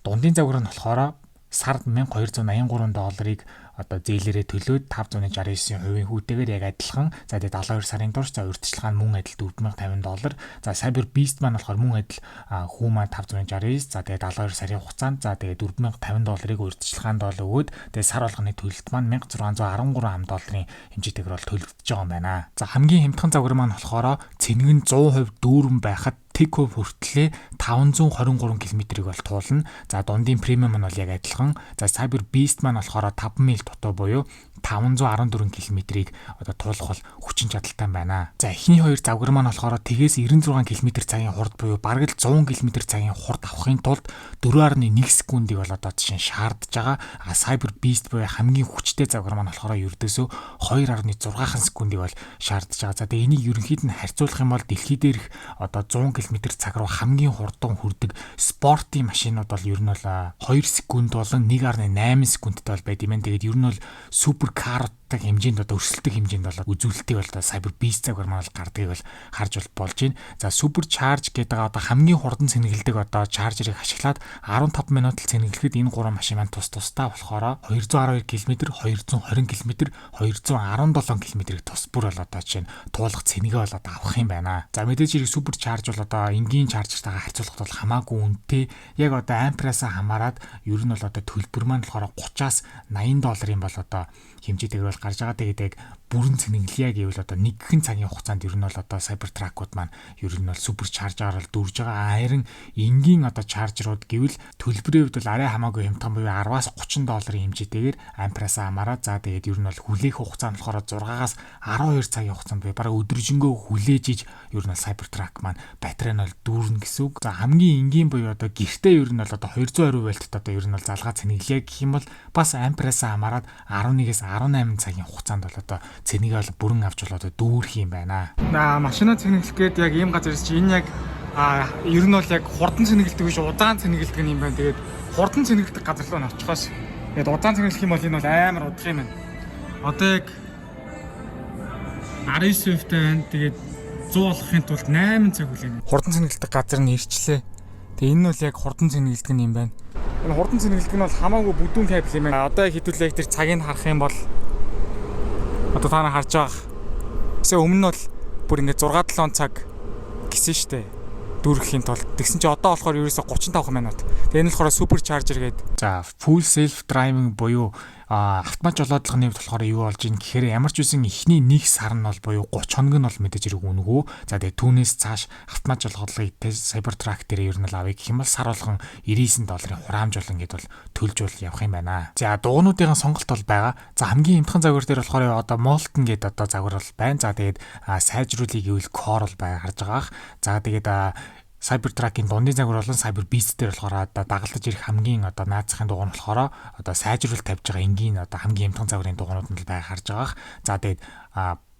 дундын загвар нь болохоор сард 1283 долларыг одоо зээлээрээ төлөөд 569% хүүтэйгээр яг адилхан. За, тэгээд 72 сарын турш, за, урьдчилгаа нь мөн адил 4050 доллар. За, Cyber Beast маань болохоор мөн адил хүү маань 569. За, тэгээд 72 сарын хугацаанд, за, тэгээд 4050 долларыг урьдчилгаанд бол өгөөд, тэгээд сар болгоны төлөлт маань 1613 ам долларын хэмжээтэйгээр бол төлөгдөж байгаа юм байна. За, хамгийн хямдхан загвар маань болохоор цэнэг нь 100% дүүрэн байхад тэг хувь хүртлээ 523 км-ийг бол туулна. За, дундын premium нь бол яг адилхан. За, Cyber Beast маань болохоор 5 миль дутуу буюу 514 км-ийг одоо туулах бол хүчин чадалтай байна. За, эхний хоёр загвар маань болохоор тэгээс 96 км цагийн хурд буюу бараг л 100 км цагийн хурд авахын тулд 4.1 секундыг бол одоо жишээ нь шаардж байгаа. А Cyber Beast буюу хамгийн хүчтэй загвар маань болохоор ердөөсөө 2.6 секундыг бол шаардж байгаа. За, тэгээ энийг ерөнхийд нь харьцуулах юм бол дэлхий дээрх одоо 100 км цаг руу хамгийн хурдан хүрдэг спортын машинууд бол ер нь бол 2 секунд болон 1.8 секундтай бол байд юм байна. Тэгээд ер нь бол super car уудтай хэмжээнд одоо өрсөлдөх хэмжээнд бол үзүүлэлтийг бол одоо Cyber Beast загвар маань бол гардгийг бол харж бол болж байна. За, Super Charge гэдэг одоо хамгийн хурдан цэнэглэдэг одоо charger ыг ашиглаад 15 минут л цэнэглэхэд энэ гурван машин маань тус тусдаа болохоор 212 км, 220 км, 217 км-ийг тус бүр бол одоо жишээ нь туулах цэнэгээ бол одоо авах юм байна. За, мэдээж хэрэг Super Charge бол одоо энгийн charger тайгаа харьцуулахад бол хамаагүй үнэтэй. Яг одоо ампераас хамаарат ер нь бол одоо төлбөр маань болохоор 30-аас 80 долларын бол одоо хэмжээтэйгээр бол гарч байгаа. Тэгээд яг бүрэн цэнэглэе гэвэл одоо нэгхэн цагийн хугацаанд ер нь бол одоо Cybertruck-ууд маань ер нь бол super charge аар бол дүүрж байгаа. Харин энгийн одоо charger ууд гэвэл төлбөрийн хувьд бол арай хамаагүй хямдхан буюу 10-аас 30 долларын хэмжээтэйгээр ампераас хамаараа, за, тэгээд ер нь бол хүлээх хугацаа нь болохоор 6-аас 12 цагийн хугацаанд буюу бараг өдөржингөө хүлээж иж ер нь бол Cybertruck маань батарей нь бол дүүрнэ гэсэн үг. За, хамгийн энгийн буюу одоо гэртээ ер нь бол одоо 220 вольтод одоо ер нь бол залгаа цэнэглэе гэх юм бол бас ампераас хамаарат 11-ээс 18 цагийн хугацаанд бол одоо цэнийг бол бүрэн авч бол одоо дүүрэх юм байна. Аа, машинаа цэнэглэх гээд яг ийм газар чи энэ яг ер нь бол яг хурдан цэнэглэдэг биш, удаан цэнэглэдэг юм байна. Тэгээд хурдан цэнэглэдэг газар руу н очихоос тэгээд удаан цэнэглэх юм бол энэ бол амар удах юм байна. Одоо яг 19% тай байна. Тэгээд 100 болохын тулд 8 цаг хүлээнэ. Хурдан цэнэглэдэг газар нь ирчлээ. Тэгээ энэ нь бол яг хурдан цэнэглэдэг юм байна. Энэ хурдан цэнэглэдэг нь бол хамаагүй бүдүүн кабель юм байна. Одоо яг хэдүүлээ яг тэр цагийг харах юм бол одоо та нар харж байгаа. Эсвэл өмнө нь бол бүр ингээд 6 7 цаг гэсэн штэ дүүргэхийн тулд. Тэгсэн чи одоо болохоор ерөөсө 35 минут. Тэгээ энэ болохоор super charger гэдэг. За, full self driving буюу Автомат жолоодлогын хувьд болохоор юу болж ийн гэхээр ямар ч үсэн эхний нэг сар нь бол буюу 30 хоног нь бол мэдээж хэрэг үнэгүй. За, тэгээ түүнээс цааш автомат жолоодлогыг Cybertruck дээр ер нь л авъя гэх юм бол сар болгон 99 долларын хураамжуулан гэд бол төлж бол явах юм байна. За, дугуйнуудын сонголт бол байгаа. За, хамгийн хямдхан загвар дээр болохоор одоо Molten гэдэг одоо загвар бол байна. За, тэгээд сайжруулъя гэвэл Core бол байгаа харж байгаах. За, тэгээд Cybertruck-ийн дундын загвар болон Cyber Beast дээр болохоор одоо дагалдаж ирэх хамгийн одоо наацхийн дугуй нь болохоор одоо сайжруулалт тавьж байгаа энгийн одоо хамгийн хямдхан загварын дугуйнууд нь л байгаа харж байгаах. За, тэгээд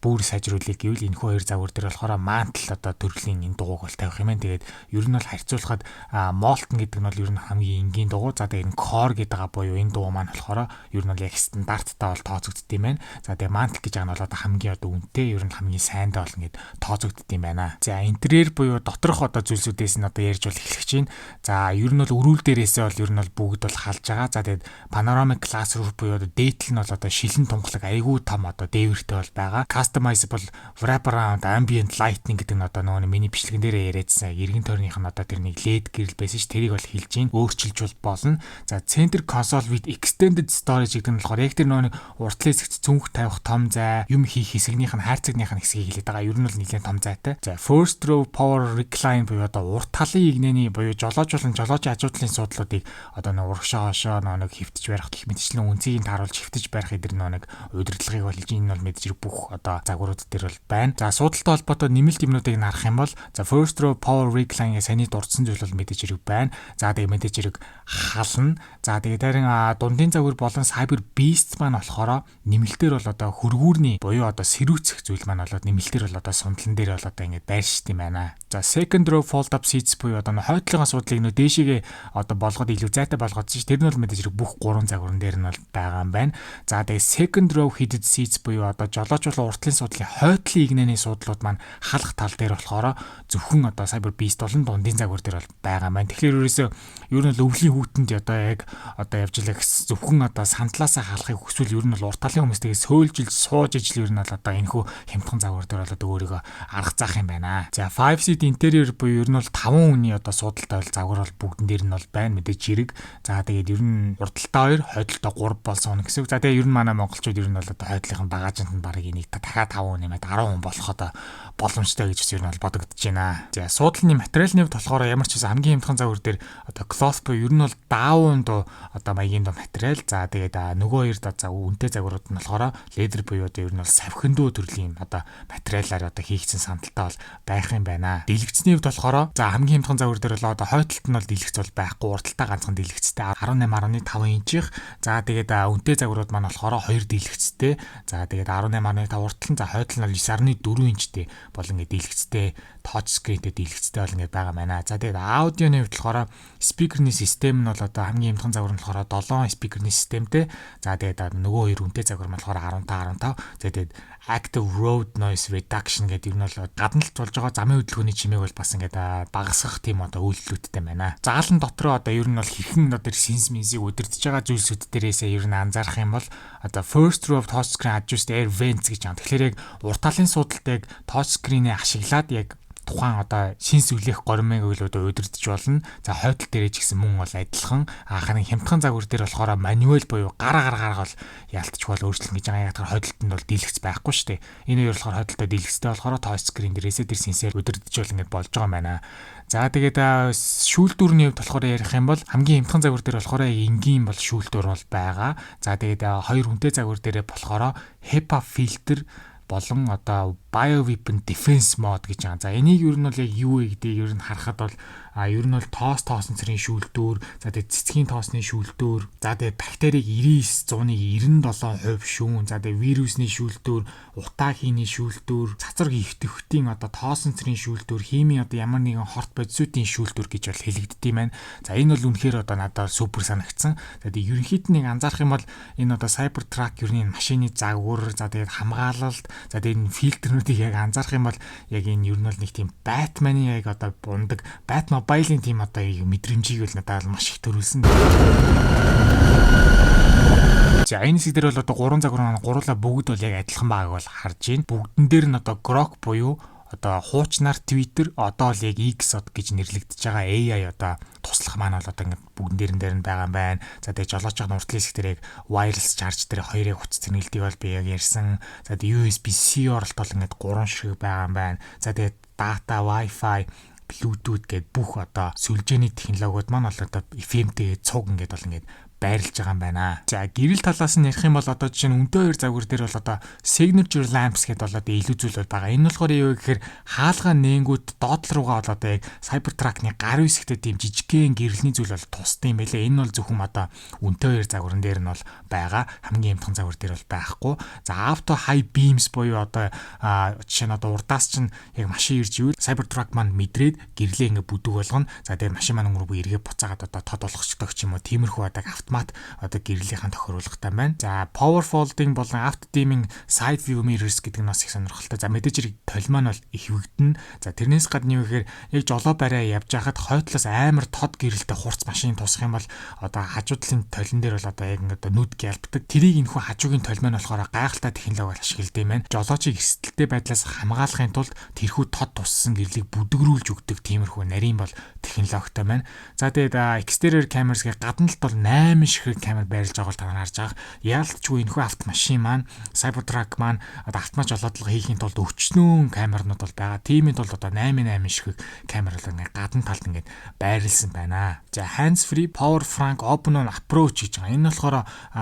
бүр сайжруулъя гэвэл энэхүү хоёр загвар дээр болохоор Mantle одоо төрлийн энэ дугуйг бол тавих юм байна. Тэгээд ер нь бол харьцуулахад Molten гэдэг нь бол ер нь хамгийн энгийн дугуй. За, тэгээд энэ Core гэдэг байгаа буюу энэ дугуй маань болохоор ер нь бол яг стандарттай бол тооцогддог юм байна. За, тэгээд Mantle гэж байгаа нь бол одоо хамгийн одоо үнэтэй, ер нь хамгийн сайнтай бол ингээд тооцогддог юм байна. За, интерьер буюу доторх одоо зүйлсүүдээс нь одоо ярьж бол эхлэх чинь. За, ер нь бол өрүүл дээрээсээ бол ер нь бол бүгд бол халж байгаа. За, тэгээд panoramic glass roof буюу одоо дээдл нь бол одоо шилэн тунхлаг айгүй том одоо дээвэртэй бол байгаа. Customizable wraparound ambient lighting гэдэг нь одоо нөгөө миний бичлэгэн дээрээ яриадсан эргэн тойрных нь одоо тэр нэг LED гэрэл байсан ш, тэрийг бол хэлж гин өөрчилж бол болно. За, center console with extended storage гэдэг нь болохоор яг тэр нөгөө нэг уртлын хэсэгт цүнх тавих том зай, юм хийх хэсэгнийх нь хайрцагных нь хэсгийг хэлээд байгаа. Ер нь бол нэлээд том зайтай. За, first row power recline буюу одоо урт талын эгнээний буюу жолоож болон жолоочийн хажуудлын суудлуудыг одоо нэг урагшаа хошоо нөгөө нэг хэвтэж барих гэх мэтчлэн үнцгийг тааруулж хэвтэж барих эдэр нөгөө нэг удирдлагыг бол энэ бол мэдээж бүх одоо загварууд дээр бол байна. За, суудалтай холбоотой нэмэлт юмнуудыг нь харах юм бол за, first row power recline-ийн саяны дурдсан зүйл бол мэдээж хэрэг байна. За, тэгээ мэдээж хэрэг хална. За, тэгээ харин дундын загвар болон Cyber Beast маань болохоор нэмэлтээр бол одоо хөргүүрний буюу одоо сэрүүцэх зүйл маань болоод нэмэлтээр бол одоо сундлан дээр бол одоо ингэж байршд юм байна. За, second row fold up seats буюу одоо хойдлогын суудлыг нөө дээшээгээ одоо болгоод илүү зайтай болгоод чинь тэр нь бол мэдээж хэрэг бүх гурван загварн дээр нь бол байгаа юм байна. За, тэгээ second row heated seats буюу одоо жолооч болон уртлын суудлын хойдлын эгнээний суудлууд маань халах тал дээр болохоор зөвхөн одоо Cyber Beast болон дундын загвар дээр бол байгаа юм байна. Тэгэхээр ерөөсөө ер нь л өвлийн хүүтэнд одоо яг одоо явж илаа зөвхөн одоо сандлаасаа халахыг хүсвэл ер нь бол урт талын хүмүүстэйгээ сөөлжилж сууж ижил ер нь бол одоо энэхүү хямдхан загвар дээр бол одоо өөрийгөө арга заах юм байна. За, 5 seat interior буюу ер нь бол 5 хүний одоо суудалтай бол загвар бол бүгдэн дээр нь бол байна мэдээж хэрэг. За, тэгээд ер нь урдталтай 2, хойдолтой 3 болсон гэсэн үг. За, тэгээд ер нь манай монголчууд ер нь бол одоо хойдлынх нь багаажинд нь барыг энийг дахиад 5 хүн нэмээд 10 хүн болоход боломжтой гэж бас ер нь бол бодогдож байна. За, суудлын материалны хувьд болохоор ямар ч байсан хамгийн хямдхан загвар дээр одоо cloth буюу ер нь бол даавын дуу одоо маягийн дуу материал. За, тэгээд нөгөө хоёр за үнэтэй загварууд нь болохоор leather буюу одоо ер нь бол савхиндуу төрлийн одоо материалаар одоо хийгдсэн сандалтай бол байх юм байна. Дэлгэцний хувьд болохоор за, хамгийн хямдхан загвар дээр бол одоо хойдолт нь бол дэлгэц бол байхгүй, урдталтай ганцхан дэлгэцтэй 18.5 инчих. За, тэгээд үнэтэй загварууд маань болохоор хоёр дэлгэцтэй. За, тэгээд 18.5 уртал нь, за, хойдол нь бол 9.4 инчтэй бол ингээд дэлгэцтэй, touch screen тэй дэлгэцтэй бол ингээд байгаа байна. За, тэгээд аудионы хувьд болохоор speaker ний систем нь бол одоо хамгийн хямдхан загвар нь болохоор 7 speaker ний системтэй. За, тэгээд нөгөө хоёр үнэтэй загвар нь болохоор 15 15. За, тэгээд active road noise reduction гэдэг ер нь бол гадна л болж байгаа замын хөдөлгөөний чимээг бол бас ингээд багасгах тийм одоо үйлдэлүүдтэй байна. Заалан дотроо одоо ер нь бол хэрхэн одоо сенс минсийг удирдах байгаа зүйлсүүд дээрээсээ ер нь анзаарах юм бол одоо first row touch screen adjust air vents гэж байна. Тэгэхээр яг урд талын суудалд яг touch screen-ийг ашиглаад яг тухайн одоо шинс үлээх горимыг үл одоо удирдах болно. За, хойдол дээрээ ч гэсэн мөн бол адилхан. Анхны хямдхан загвар дээр болохоор manual буюу гар гар гар бол ялтчих бол өөрчлөн гэж байгаа. Яг тэр хойдолтод бол дэлгэц байхгүй шүү дээ. Энэ хоёр болохоор хойдолтой дэлгэцтэй болохоор touch screen дээрээсээ тэр сенсээр удирдах бол ингэж болж байгаа юм байна. За, тэгээд шүүлтүүрний хувьд болохоор ярих юм бол хамгийн хямдхан загвар дээр болохоор энгийн бол шүүлтүүр бол байгаа. За, тэгээд хоёр үнэтэй загвар дээрээ болохоор HEPA filter болон одоо BioWeapon Defense Mode гэж байгаа. За, энийг ер нь бол яг юу вэ гэдгийг ер нь харахад бол ер нь бол тоос тоосон цэрийн шүүлтүүр, за, тэгээд цэцгийн тоосны шүүлтүүр, за, тэгээд бактерийг 99 197% шүүн, за, тэгээд вирусны шүүлтүүр, утаа хийний шүүлтүүр, цацраг эвтэхтийн одоо тоосон цэрийн шүүлтүүр, химийн одоо ямар нэгэн хорт бодисуудын шүүлтүүр гэж бол хэлэгддэг юм байна. За, энэ бол үнэхээр одоо надад супер санагдсан. За, тэгээд ерөнхийд нь нэг анзаарах юм бол энэ одоо Cybertruck ер нь машины загвар, за, тэгээд хамгаалалт, за, тэгээд энэ фильтрнүүдийг яг анзаарах юм бол яг энэ ер нь бол нэг тийм Batman-ы яг одоо бундаг Batmobile-ийн тийм одоо мэдрэмжийг бол надад маш их төрүүлсэн. За, энэ хэсэг дээр бол одоо гурван загвар маань гурлаа бүгд бол яг адилхан байгааг бол харж байна. Бүгдэн дээр нь одоо Grok буюу Одоо хуучнаар Twitter, одоо л яг X од гэж нэрлэгдэж байгаа AI одоо туслах маань бол одоо ингээд бүгдэн дээрэн дээр нь байгаа юм байна. За, тэгээ жолоочийн урд талын хэсэг дээр яг wireless charge дээр хоёрыг утас цэнгэлдгийг бол би яг ярьсан. За, тэгээ USB-C оролт бол ингээд гурван ширхэг байгаа юм байна. За, тэгээ data, Wi-Fi, Bluetooth гээд бүх одоо сүлжээний технологиуд маань бол одоо FM-тэй цуг ингээд бол ингээд байрлаж байгаа юм байна. За, гэрэл талаас нь ярих юм бол одоо жишээ нь үнэтэй хоёр загвар дээр бол одоо signature lamps гэдэг бол одоо илүү зүйл бол байгаа. Энэ болохоор юу гэхээр хаалгаа нээнгүүд доод тал руугаа бол одоо яг Cybertruck-ны гар үсгтэй тийм жижигхэн гэрэлний зүйл бол тусдаг юм байлээ. Энэ бол зөвхөн одоо үнэтэй хоёр загварн дээр нь бол байгаа. Хамгийн хямдхан загвар дээр бол байхгүй. За, auto high beams буюу одоо жишээ нь одоо урдаас чинь яг машин ирж ивэл Cybertruck маань мэдрээд гэрлээ ингээ бүдэг болгоно. За, тэгээд машин маань өнгөрөө эргээ буцаагаад одоо тод болгочдог ч юм уу, тиймэрхүү одоо автомат одоо гэрлийнхэн тохируулгатай байна. За, power folding болон auto dimming side view mirrors гэдэг нь бас их сонирхолтой. За, мэдээж хэрэг толь маань бол их хэвэгдэнэ. За, тэрнээс гадна юу гэхээр яг жолоо бариа явж байхад хойтлоос амар тод гэрэлтэй хурц машин тусах юм бол одоо хажуу талын толин дээр бол одоо яг ингээд нүд гялбдаг. Тэрийг энэхүү хажуугийн толь маань болохоор гайхалтай технологи ашигладаг юм байна. Жолоочийг эрсдэлтэй байдлаас хамгаалахын тулд тэрхүү тод туссан гэрлийг бүдгэрүүлж өгдөг тиймэрхүү нарийн бол технологитой байна. За, тэгээд exterior cameras гэх гадна талд бол 8 ширхэг камер байрлаж байгааг та нар харж байгаа. Яалтчгүй энэхүү автомашин маань, Cybertruck маань одоо автомат жолоодлого хийхийн тулд өчнөөн камернууд бол байгаа. Тиймийн тулд одоо 8 8 ширхэг камер бол ингээд гадна талд ингээд байрлсан байна. За, hands free power frunk open on approach гэж байгаа. Энэ болохоор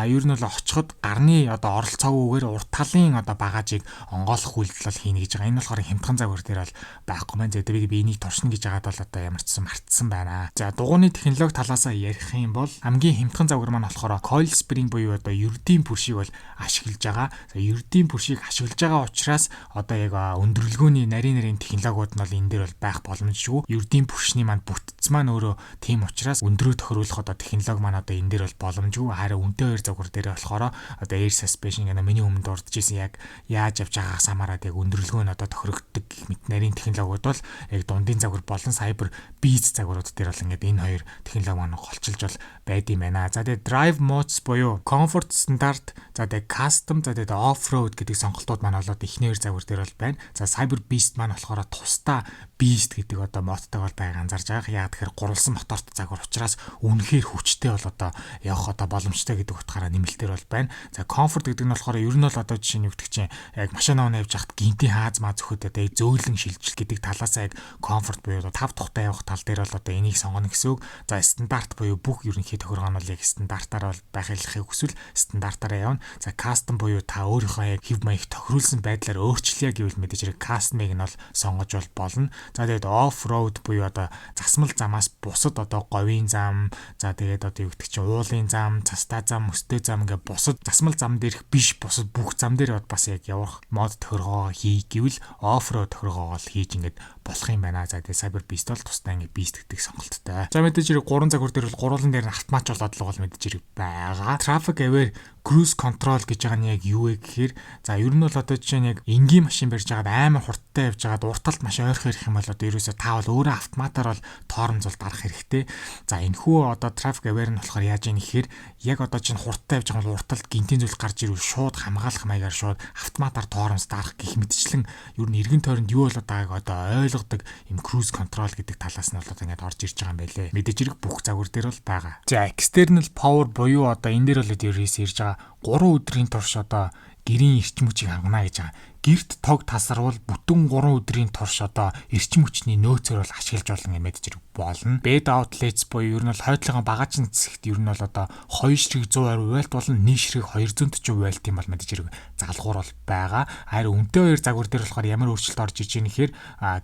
ер нь бол очиход гарны одоо оролцоогүйгээр урд талын одоо багажийг онгойлгох үйлдэл бол хийнэ гэж байгаа. Энэ болохоор хямдхан загвар дээр бол байхгүй маань. За, би энийг туршина гэж байгаад бол одоо ямар ч гэсэн мартсан байна. За, дугуйны технологи талаасаа ярих юм бол хамгийн хямдхан загвар маань болохоор coil spring буюу одоо ердийн пүршийг бол ашиглаж байгаа. За, ердийн пүршийг ашиглаж байгаа учраас одоо яг өндөрлөгөөний нарийн нарийн технологиуд нь бол энэ дээр бол байх боломжгүй. Ердийн пүршний маань бүтц маань өөрөө тийм учраас өндрөө тохируулах одоо технологи маань одоо энэ дээр бол боломжгүй. Харин үнэтэй хоёр загвар дээр болохоор одоо air suspension гэнэ миний өмнө дурдж исэн яг яаж явж байгаагаас хамаарат яг өндөрлөгөө нь одоо тохирогддог гэх мэт нарийн технологиуд бол яг дундын загвар болон Cyber Beast загварууд дээр бол ингээд энэ хоёр технологи маань голчилж бол байдаг юм байна. За, тэгээд drive modes буюу comfort, standard, за тэгээд custom, за тэгээд off road гэдэг сонголтууд маань болоод эхний хоёр загвар дээр бол байна. За, Cyber Beast маань болохоор тусдаа Beast гэдэг одоо mode той бол байг анзаарж байгаа. Яг тэгэхээр гурвалсан моторт загвар учраас үнэхээр хүчтэй бол одоо явах одоо боломжтой гэдэг утгаараа нэмэлтээр бол байна. За, comfort гэдэг нь болохоор ер нь бол одоо жишээ нь юу гэдэг чинь яг машин авна явж хахад гинтийн хааз маа зөхөд одоо зөөлөн шилжил гэдэг талаас яг comfort буюу тав тухтай явах тал дээр бол одоо энийг сонгоно гэсэн үг. За, стандарт буюу бүх ерөнхий тохиргоо нь бол яг стандартаар бол байх хэлэхийг хүсвэл стандартаараа явна. За, custom буюу та өөрийнхөө яг хэв маяг тохируулсан байдлаар өөрчлөе гэвэл мэдээж хэрэг custom-ыг нь бол сонгож бол болно. За, тэгээд off road буюу одоо засмал замаас бусад одоо говийн зам, за тэгээд одоо юу гэдэг чинь уулын зам, цастай зам, мөстэй зам гэх бусад засмал зам дээрх биш бусад бүх зам дээр бас яг явах mode тохиргоо хий гэвэл off road тохиргоогоо л хийж ингээд болох юм байна. За, тэгээд Cyber Beast бол тусдаа ингээд Beast гэдэг сонголттой. За, мэдээж хэрэг гурван загвар дээр бол гурван дээр нь автомат жолоодлого бол мэдээж хэрэг байгаа. Traffic aware cruise control гэж байгаа нь яг юу вэ гэхээр, за, ер нь бол одоо жишээ нь яг энгийн машин барьж байгаад амар хурдтай явж байгаад урд талд машин ойрох ирэх юм бол одоо ерөөсөө та бол өөрөө автоматар бол тоормзол дарах хэрэгтэй. За, энэхүү одоо traffic aware нь болохоор яаж юм гэхээр яг одоо чинь хурдтай явж байгаа бол урд талд гинтийн зүйл гарч ирвэл шууд хамгаалах маягаар шууд автоматар тоормз дарах гэх мэтчлэн ер нь эргэн тойронд юу болоод байгааг одоо ойлгодог юм cruise control гэдэг талаас нь бол одоо ингээд орж ирж байгаа юм байлээ. Мэдээж хэрэг бүх загвар дээр бол байгаа. За, external power буюу одоо энэ дээр бол ерөөс ирж байгаа 3 өдрийн турш одоо гэрийн эрчим хүчийг хангана гэж байгаа. Гэрт тог тасарвал бүтэн 3 өдрийн турш одоо эрчим хүчний нөөцөөр бол ашиглаж болно гэж мэдэж болно. Bed outlets буюу ер нь бол хойдлогын багажны хэсэгт ер нь бол одоо 2 ширхэг 120 вольт болон 1 ширхэг 240 вольт юм бол мэдээж хэрэг залгуур бол байгаа. Харин үнэтэй хоёр загвар дээр болохоор ямар өөрчлөлт орж иж байгаа нэхэр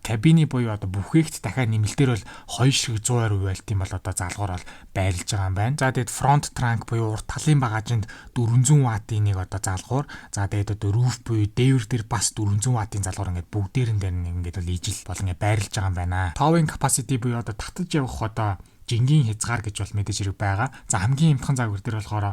кабины буюу одоо бүхээгт дахиад нэмэлтээр бол 2 ширхэг 120 вольт юм бол одоо залгуур бол байрлаж байгаа юм байна. За, тэгээд front trunk буюу урд талын багажинд 400 ваттын нэг одоо залгуур. За, тэгээд одоо roof буюу дээвэр дээр бас 400 ваттын залгуур ингээд бүгдээрэн дээр нь ингээд бол ижил болон ингээд байрлаж байгаа юм байна. Towing capacity буюу одоо татаж явах одоо жингийн хязгаар гэж бол мэдээж хэрэг байгаа. За, хамгийн хямдхан загвар дээр болохоор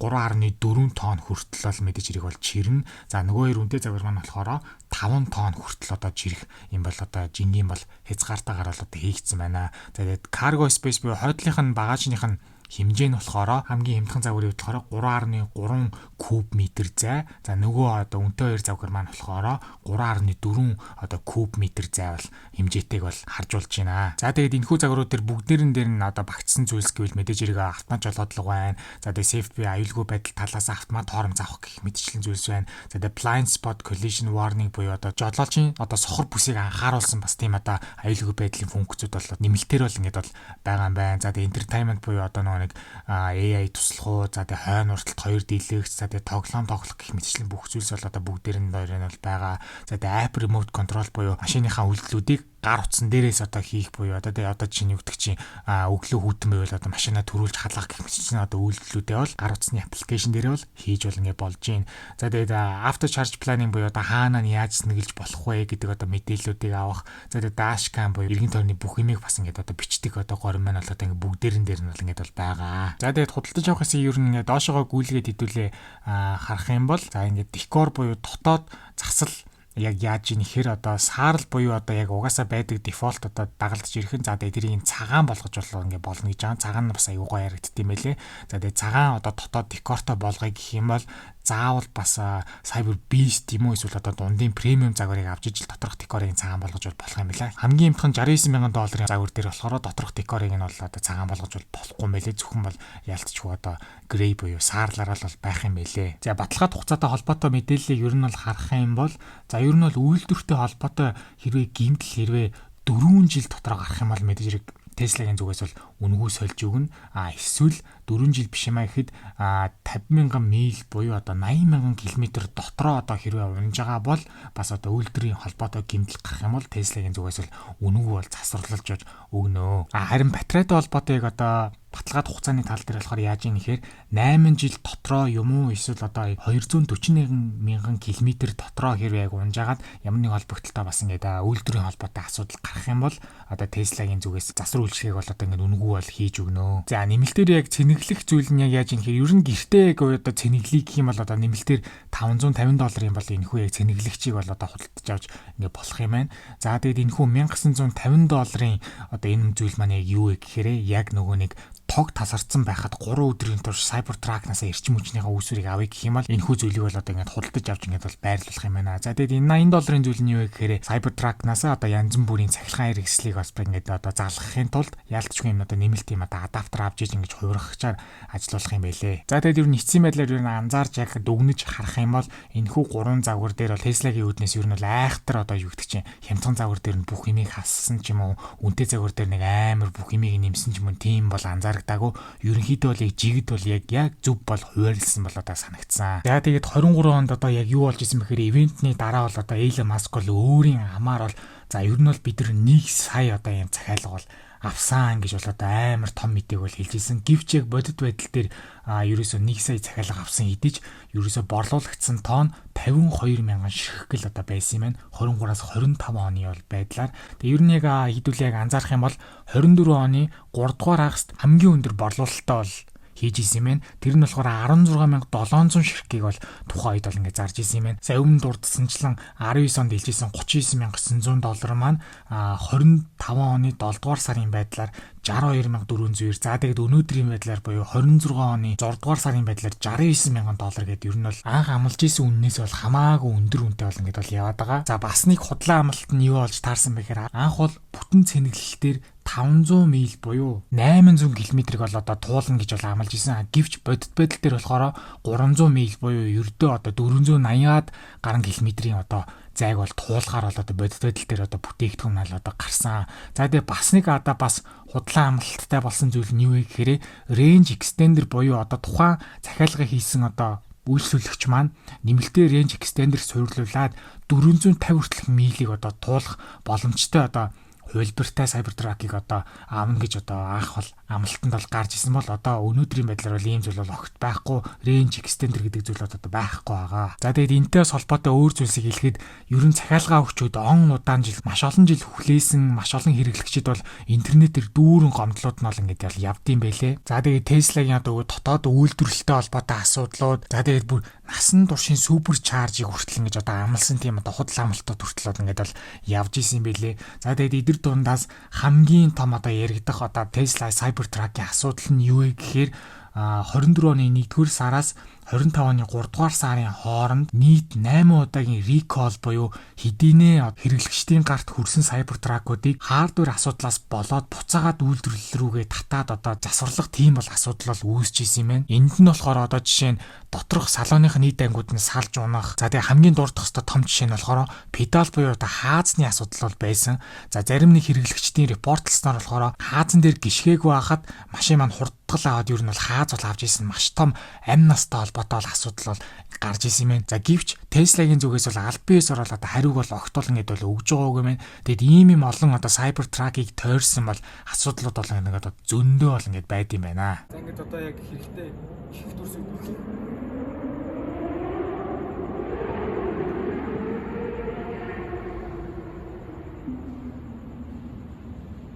3.4 тонн хүртэл бол мэдээж хэрэг бол чирнэ. За, нөгөө хоёр үнэтэй загвар маань болохоор 5 тонн хүртэл одоо чирэх юм бол одоо жингийн бол хязгаартайгаар бол одоо хийгдсэн байна. За, тэгээд cargo space буюу хойдлынх нь багажных нь Хэмжээ нь болохоор хамгийн хямдхан загварын хувьд болохоор 3.3 куб метр зай. За, нөгөө одоо үнэтэй хоёр загвар маань болохоор 3.4 одоо куб метр зай бол хэмжээтэйг бол харжуулж байна. За, тэгээд энэхүү загварууд дээр бүгдээрэн дээр нь одоо багтсан зүйлс гэвэл мэдээж хэрэг автомат жолоодлого байна. За, тэгээд safety буюу аюулгүй байдал талаас автомат хоормз авах гэх мэтчлэн зүйлс байна. За, тэгээд blind spot collision warning буюу одоо жолоочийн одоо сохор бүсийг анхааруулсан бас тийм одоо аюулгүй байдлын функцүүд бол нэмэлтээр бол ингээд бол байгаа юм байна. За, тэгээд entertainment буюу одоо нөгөө нэг AI туслах уу, за, тэгээд хойно урталт хоёр дийлэгч, за, тэгээд тоглоом тоглох гэх мэтчлэн бүх зүйлс бол одоо бүгдээр нь хоёр нь бол байгаа. За, тэгээд app remote control буюу машиныхаа үйлдэлүүдийг гар утсан дээрээс одоо хийх буюу одоо тэгээ одоо чинь юу гэдэг чинь өглөө хүүтэн байвал одоо машинаа түрүүлж халаах гэх мэтчлэн одоо үйлдэлүүдээ бол гар утасны application дээрээ бол хийж бол ингэ болж байна. За, тэгээд auto charge planning буюу одоо хаанаа нь яаж сэнгэлж болох вэ гэдэг одоо мэдээллүүдийг авах. За, тэгээд dash cam буюу эргэн тойрны бүх юмыг бас ингээд одоо бичдэг одоо горим маань бол одоо ингэ бүгдээрэн дээр нь бол ингээд бол байгаа. За, тэгээд худалдаж авах хэсгийг ер нь ингээд доошогоо гүйлгээд хэдүүлээ харах юм бол, за, ингээд декор буюу дотоод засал яг яаж ийн хэр одоо саарл буюу одоо яг угаасаа байдаг default одоо дагалдаж ирэх нь, за, тэгээ тэрийг цагаан болгож болоо ингээ болно гэж байгаа. Цагаан нь бас аюу гоё яригдд юм байлээ. За, тэгээ цагаан одоо дотоод декортой болгоё гэх юм бол заавал бас Cyber Beast юм уу, эсвэл одоо дундын премиум загварыг авч ижил доторх декорыг цагаан болгож болох юм байна. Хамгийн хямдхан 69 мянган долларын загвар дээр болохоор доторх декорыг нь бол одоо цагаан болгож болохгүй юм байлээ. Зөвхөн бол ялцчгүй одоо gray буюу саарлаараа л бол байх юм байлээ. За, баталгаат хугацаатай холбоотой мэдээллийг ер нь бол харах юм бол, за, ер нь бол үйлдвэртэй холбоотой хэрвээ гэмтэл хэрвээ 4 жил дотор гарах юм бол мэдээж хэрэг Tesla-гийн зүгээс бол үнэгүй сольж өгнө. А эсвэл 4 жил биш юм а гэхэд 50 мянган миль буюу одоо 80 мянган километр дотроо одоо хэрвээ унж байгаа бол бас одоо үйлдвэрийн холбоотой гэмтэл гарах юм бол Tesla-гийн зүгээс бол үнэгүй бол засварлаж өгнө. А харин батарейтай холбоотой яг одоо баталгаат хугацааны тал дээр болохоор яаж юм нэхэр 8 жил дотроо юм уу, эсвэл одоо 241 мянган километр дотроо хэрвээ яг унжаагаад ямар нэг холбогдлолтой бас ингээд үйлдвэрийн холбоотой асуудал гарах юм бол одоо Tesla-гийн зүгээс засвар үйлчилгээг бол одоо ингээд үнэгүй бол хийж өгнө. За, нэмэлтээр яг цэнэглэх зүйл нь яг яаж юм гэхээр ер нь гэртээ яг одоо цэнэглэх гэх юм бол одоо нэмэлтээр 550 долларын бол энэхүү яг цэнэглэгчийг бол одоо худалдаж авч ингээд болох юм байна. За, тэгээд энэхүү 1950 долларын одоо энэ зүйл маань яг юу вэ гэхээр яг нөгөө нэг тог тасарсан байхад 3 өдрийн турш Cybertruck-наас эрчим хүчнийхээ үүсвэрийг авъя гэх юм бол энэхүү зүйлийг бол одоо ингээд худалдаж авч ингээд бол байрлуулах юм байна. За, тэгээд энэ 80 долларын зүйл нь юу вэ гэхээр Cybertruck-наас одоо янз бүрийн цахилгаан хэрэгслийг бас ингээд одоо залгахын тулд яалтчгүй юм одоо нэмэлт юм одоо адаптер авч иж ингэж хувиргахчаар ажилуулах юм байлээ. За, тэгээд ер нь эцсийн байдлаар ер нь анзаарч яг дүгнэж харах юм бол энэхүү гурван загвар дээр бол Tesla-гийн үүднээс ер нь бол айхтар одоо юу гэдэг чинь хямдхан загвар дээр нь бүх юмыг хассан ч юм уу, үнэтэй загвар дээр нэг амар бүх юмыг нэмсэн ч юм уу, тийм бол анзаарагдаагүй. Ерөнхийдөө бол яг жигд бол яг зөв бол хуваарлсан бол одоо санагдсан. За, тэгээд 23 онд одоо яг юу болж исэн бэхээр event ний дараа бол одоо Elon Musk бол өөрийн амаар бол, за, ер нь бол бид нар 1 сая одоо юм захиалга бол авсан гэж бол одоо амар том мэдээг бол хэлж исэн. Гэвч яг бодит байдал дээр ерөөсөө 1 сая захиалга авсан хэдий ч ерөөсөө борлуулагдсан тоон 52 мянган ширхэг л одоо байсан юм байна. 23-аас 25 оны бол байдлаар. Тэгээ ер нь яг хэдүүлээ яг анзаарах юм бол 24 оны 3 дугаар хагаст хамгийн өндөр борлуулалтаа бол хийж исэн юм байна. Тэр нь болохоор 16,700 ширхгийг бол тухайн үед бол ингээд зарж исэн юм байна. Сая өмнө дурдсанчлан 19 онд хэлжсэн 39,900 доллар маань 25 оны 7 дугаар сарын байдлаар 62,490. За, тэгээд өнөөдрийн байдлаар буюу 26 оны 6 дугаар сарын байдлаар 69 мянган доллар гэдэг ер нь бол анх амлаж исэн үннээс бол хамаагүй өндөр үнэтэй бол ингээд бол яваад байгаа. За, бас нэг худлаа амлалт нь юу болж таарсан бэ гэхээр анх бол бүтэн цэнэглэлтээр 500 миль буюу 800 км-ийг бол одоо туулна гэж бол амлаж исэн. Гэвч бодит байдал дээр болохоор 300 миль буюу ердөө одоо 480-аад гаруй километрийн одоо зайг бол туулахаар бол одоо бодит байдал дээр одоо бүтээгдэхүүн нь одоо гарсан. За, тэгээ бас нэг одоо бас худлаа амлалттай болсон зүйл нь юу вэ гэхээр range extender буюу одоо тухайн захиалга хийсэн одоо үйлчлүүлэгч маань нэмэлтээр range extender суйрлуулад 450 хүртэлх милийг одоо туулах боломжтой одоо хувилбартай Cybertruck-ыг одоо аавна гэж одоо анх бол амлалтанд бол гарч исэн бол одоо өнөөдрийн байдлаар бол ийм зүйл бол огт байхгүй, range extender гэдэг зүйл одоо байхгүй байгаа. За, тэгээд энэтэй бас холбоотой өөр зүйлсийг хэлэхэд ер нь захиалгаа өгчөөд он удаан жил маш олон жил хүлээсэн маш олон хэрэглэгчид бол интернетээр дүүрэн гомдлууд нь бол ингээд ял явдсан байлээ. За, тэгээд Tesla-гийн одоо дотоод үйлдвэрлэлтэй холбоотой асуудлууд, за, тэгээд бүр насан туршийн super charge-ыг хүртэл ингэж одоо амласан тийм одоо худал амлалтууд хүртэл ингээд бол явж исэн юм байлээ. За, тэгээд эдгээр дундаас хамгийн том одоо яригдах одоо Tesla Cybertruck-ийн асуудал нь юу вэ гэхээр 24 оны 1-р сараас 25 оны 3 дугаар сарын хооронд нийт 8 удаагийн recall буюу хэдийнэ хэрэглэгчдийн гарт хүрсэн Cybertruck-уудыг hardware асуудлаас болоод буцаагаад үйлдвэрлэл рүүгээ татаад одоо засварлах тийм бол асуудал бол үүсэж исэн юм байна. Энд нь болохоор одоо жишээ нь доторх салооных нийт ангиуд нь салж унах. За, тэгээ хамгийн дурдах хэвээр том жишээ нь болохоор педал буюу одоо хаазны асуудал бол байсан. За, зарим нэг хэрэглэгчдийн report лснаар болохоор хаазан дээр гიშгээгүй байхад машин маань хурдгал аваад ер нь бол хааз бол авч исэн, маш том амь настай холбоотой бол асуудал бол гарч исэн юм байна. За, гэвч Tesla-гийн зүгээс бол албан ёсоор бол одоо хариуг бол огтолон гэдээ бол өгж байгаагүй юм байна. Тэгэд ийм юм олон одоо Cybertruck-ыг тойрсон бол асуудлууд бол нэг одоо зөндөө бол ингэж байд юм байна. За, ингэж одоо яг хэрэгтэй их дүрс өгөх.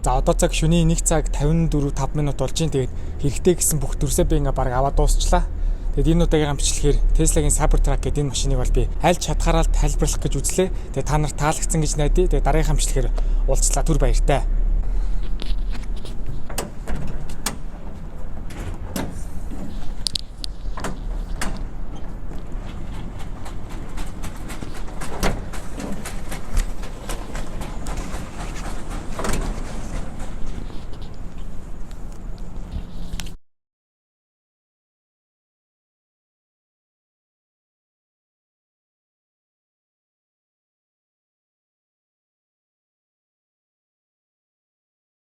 За, одоо цаг шөнийн 1 цаг 54 5 минут болж байна. Тэгээд хэрэгтэй гэсэн бүх дүрсээ би ингээ баг аваад дуусчлаа. Тэгээд энэ удаагийн бичлэгээр Tesla-гийн Cybertruck гэдэг энэ машиныг бол би аль чадхаараа тайлбарлах гэж үзлээ. Тэгээд та нарт таалагдсан гэж найдаа. Тэгээд дараагийнхаа бичлэгээр уулзлаа. Түр баяртай.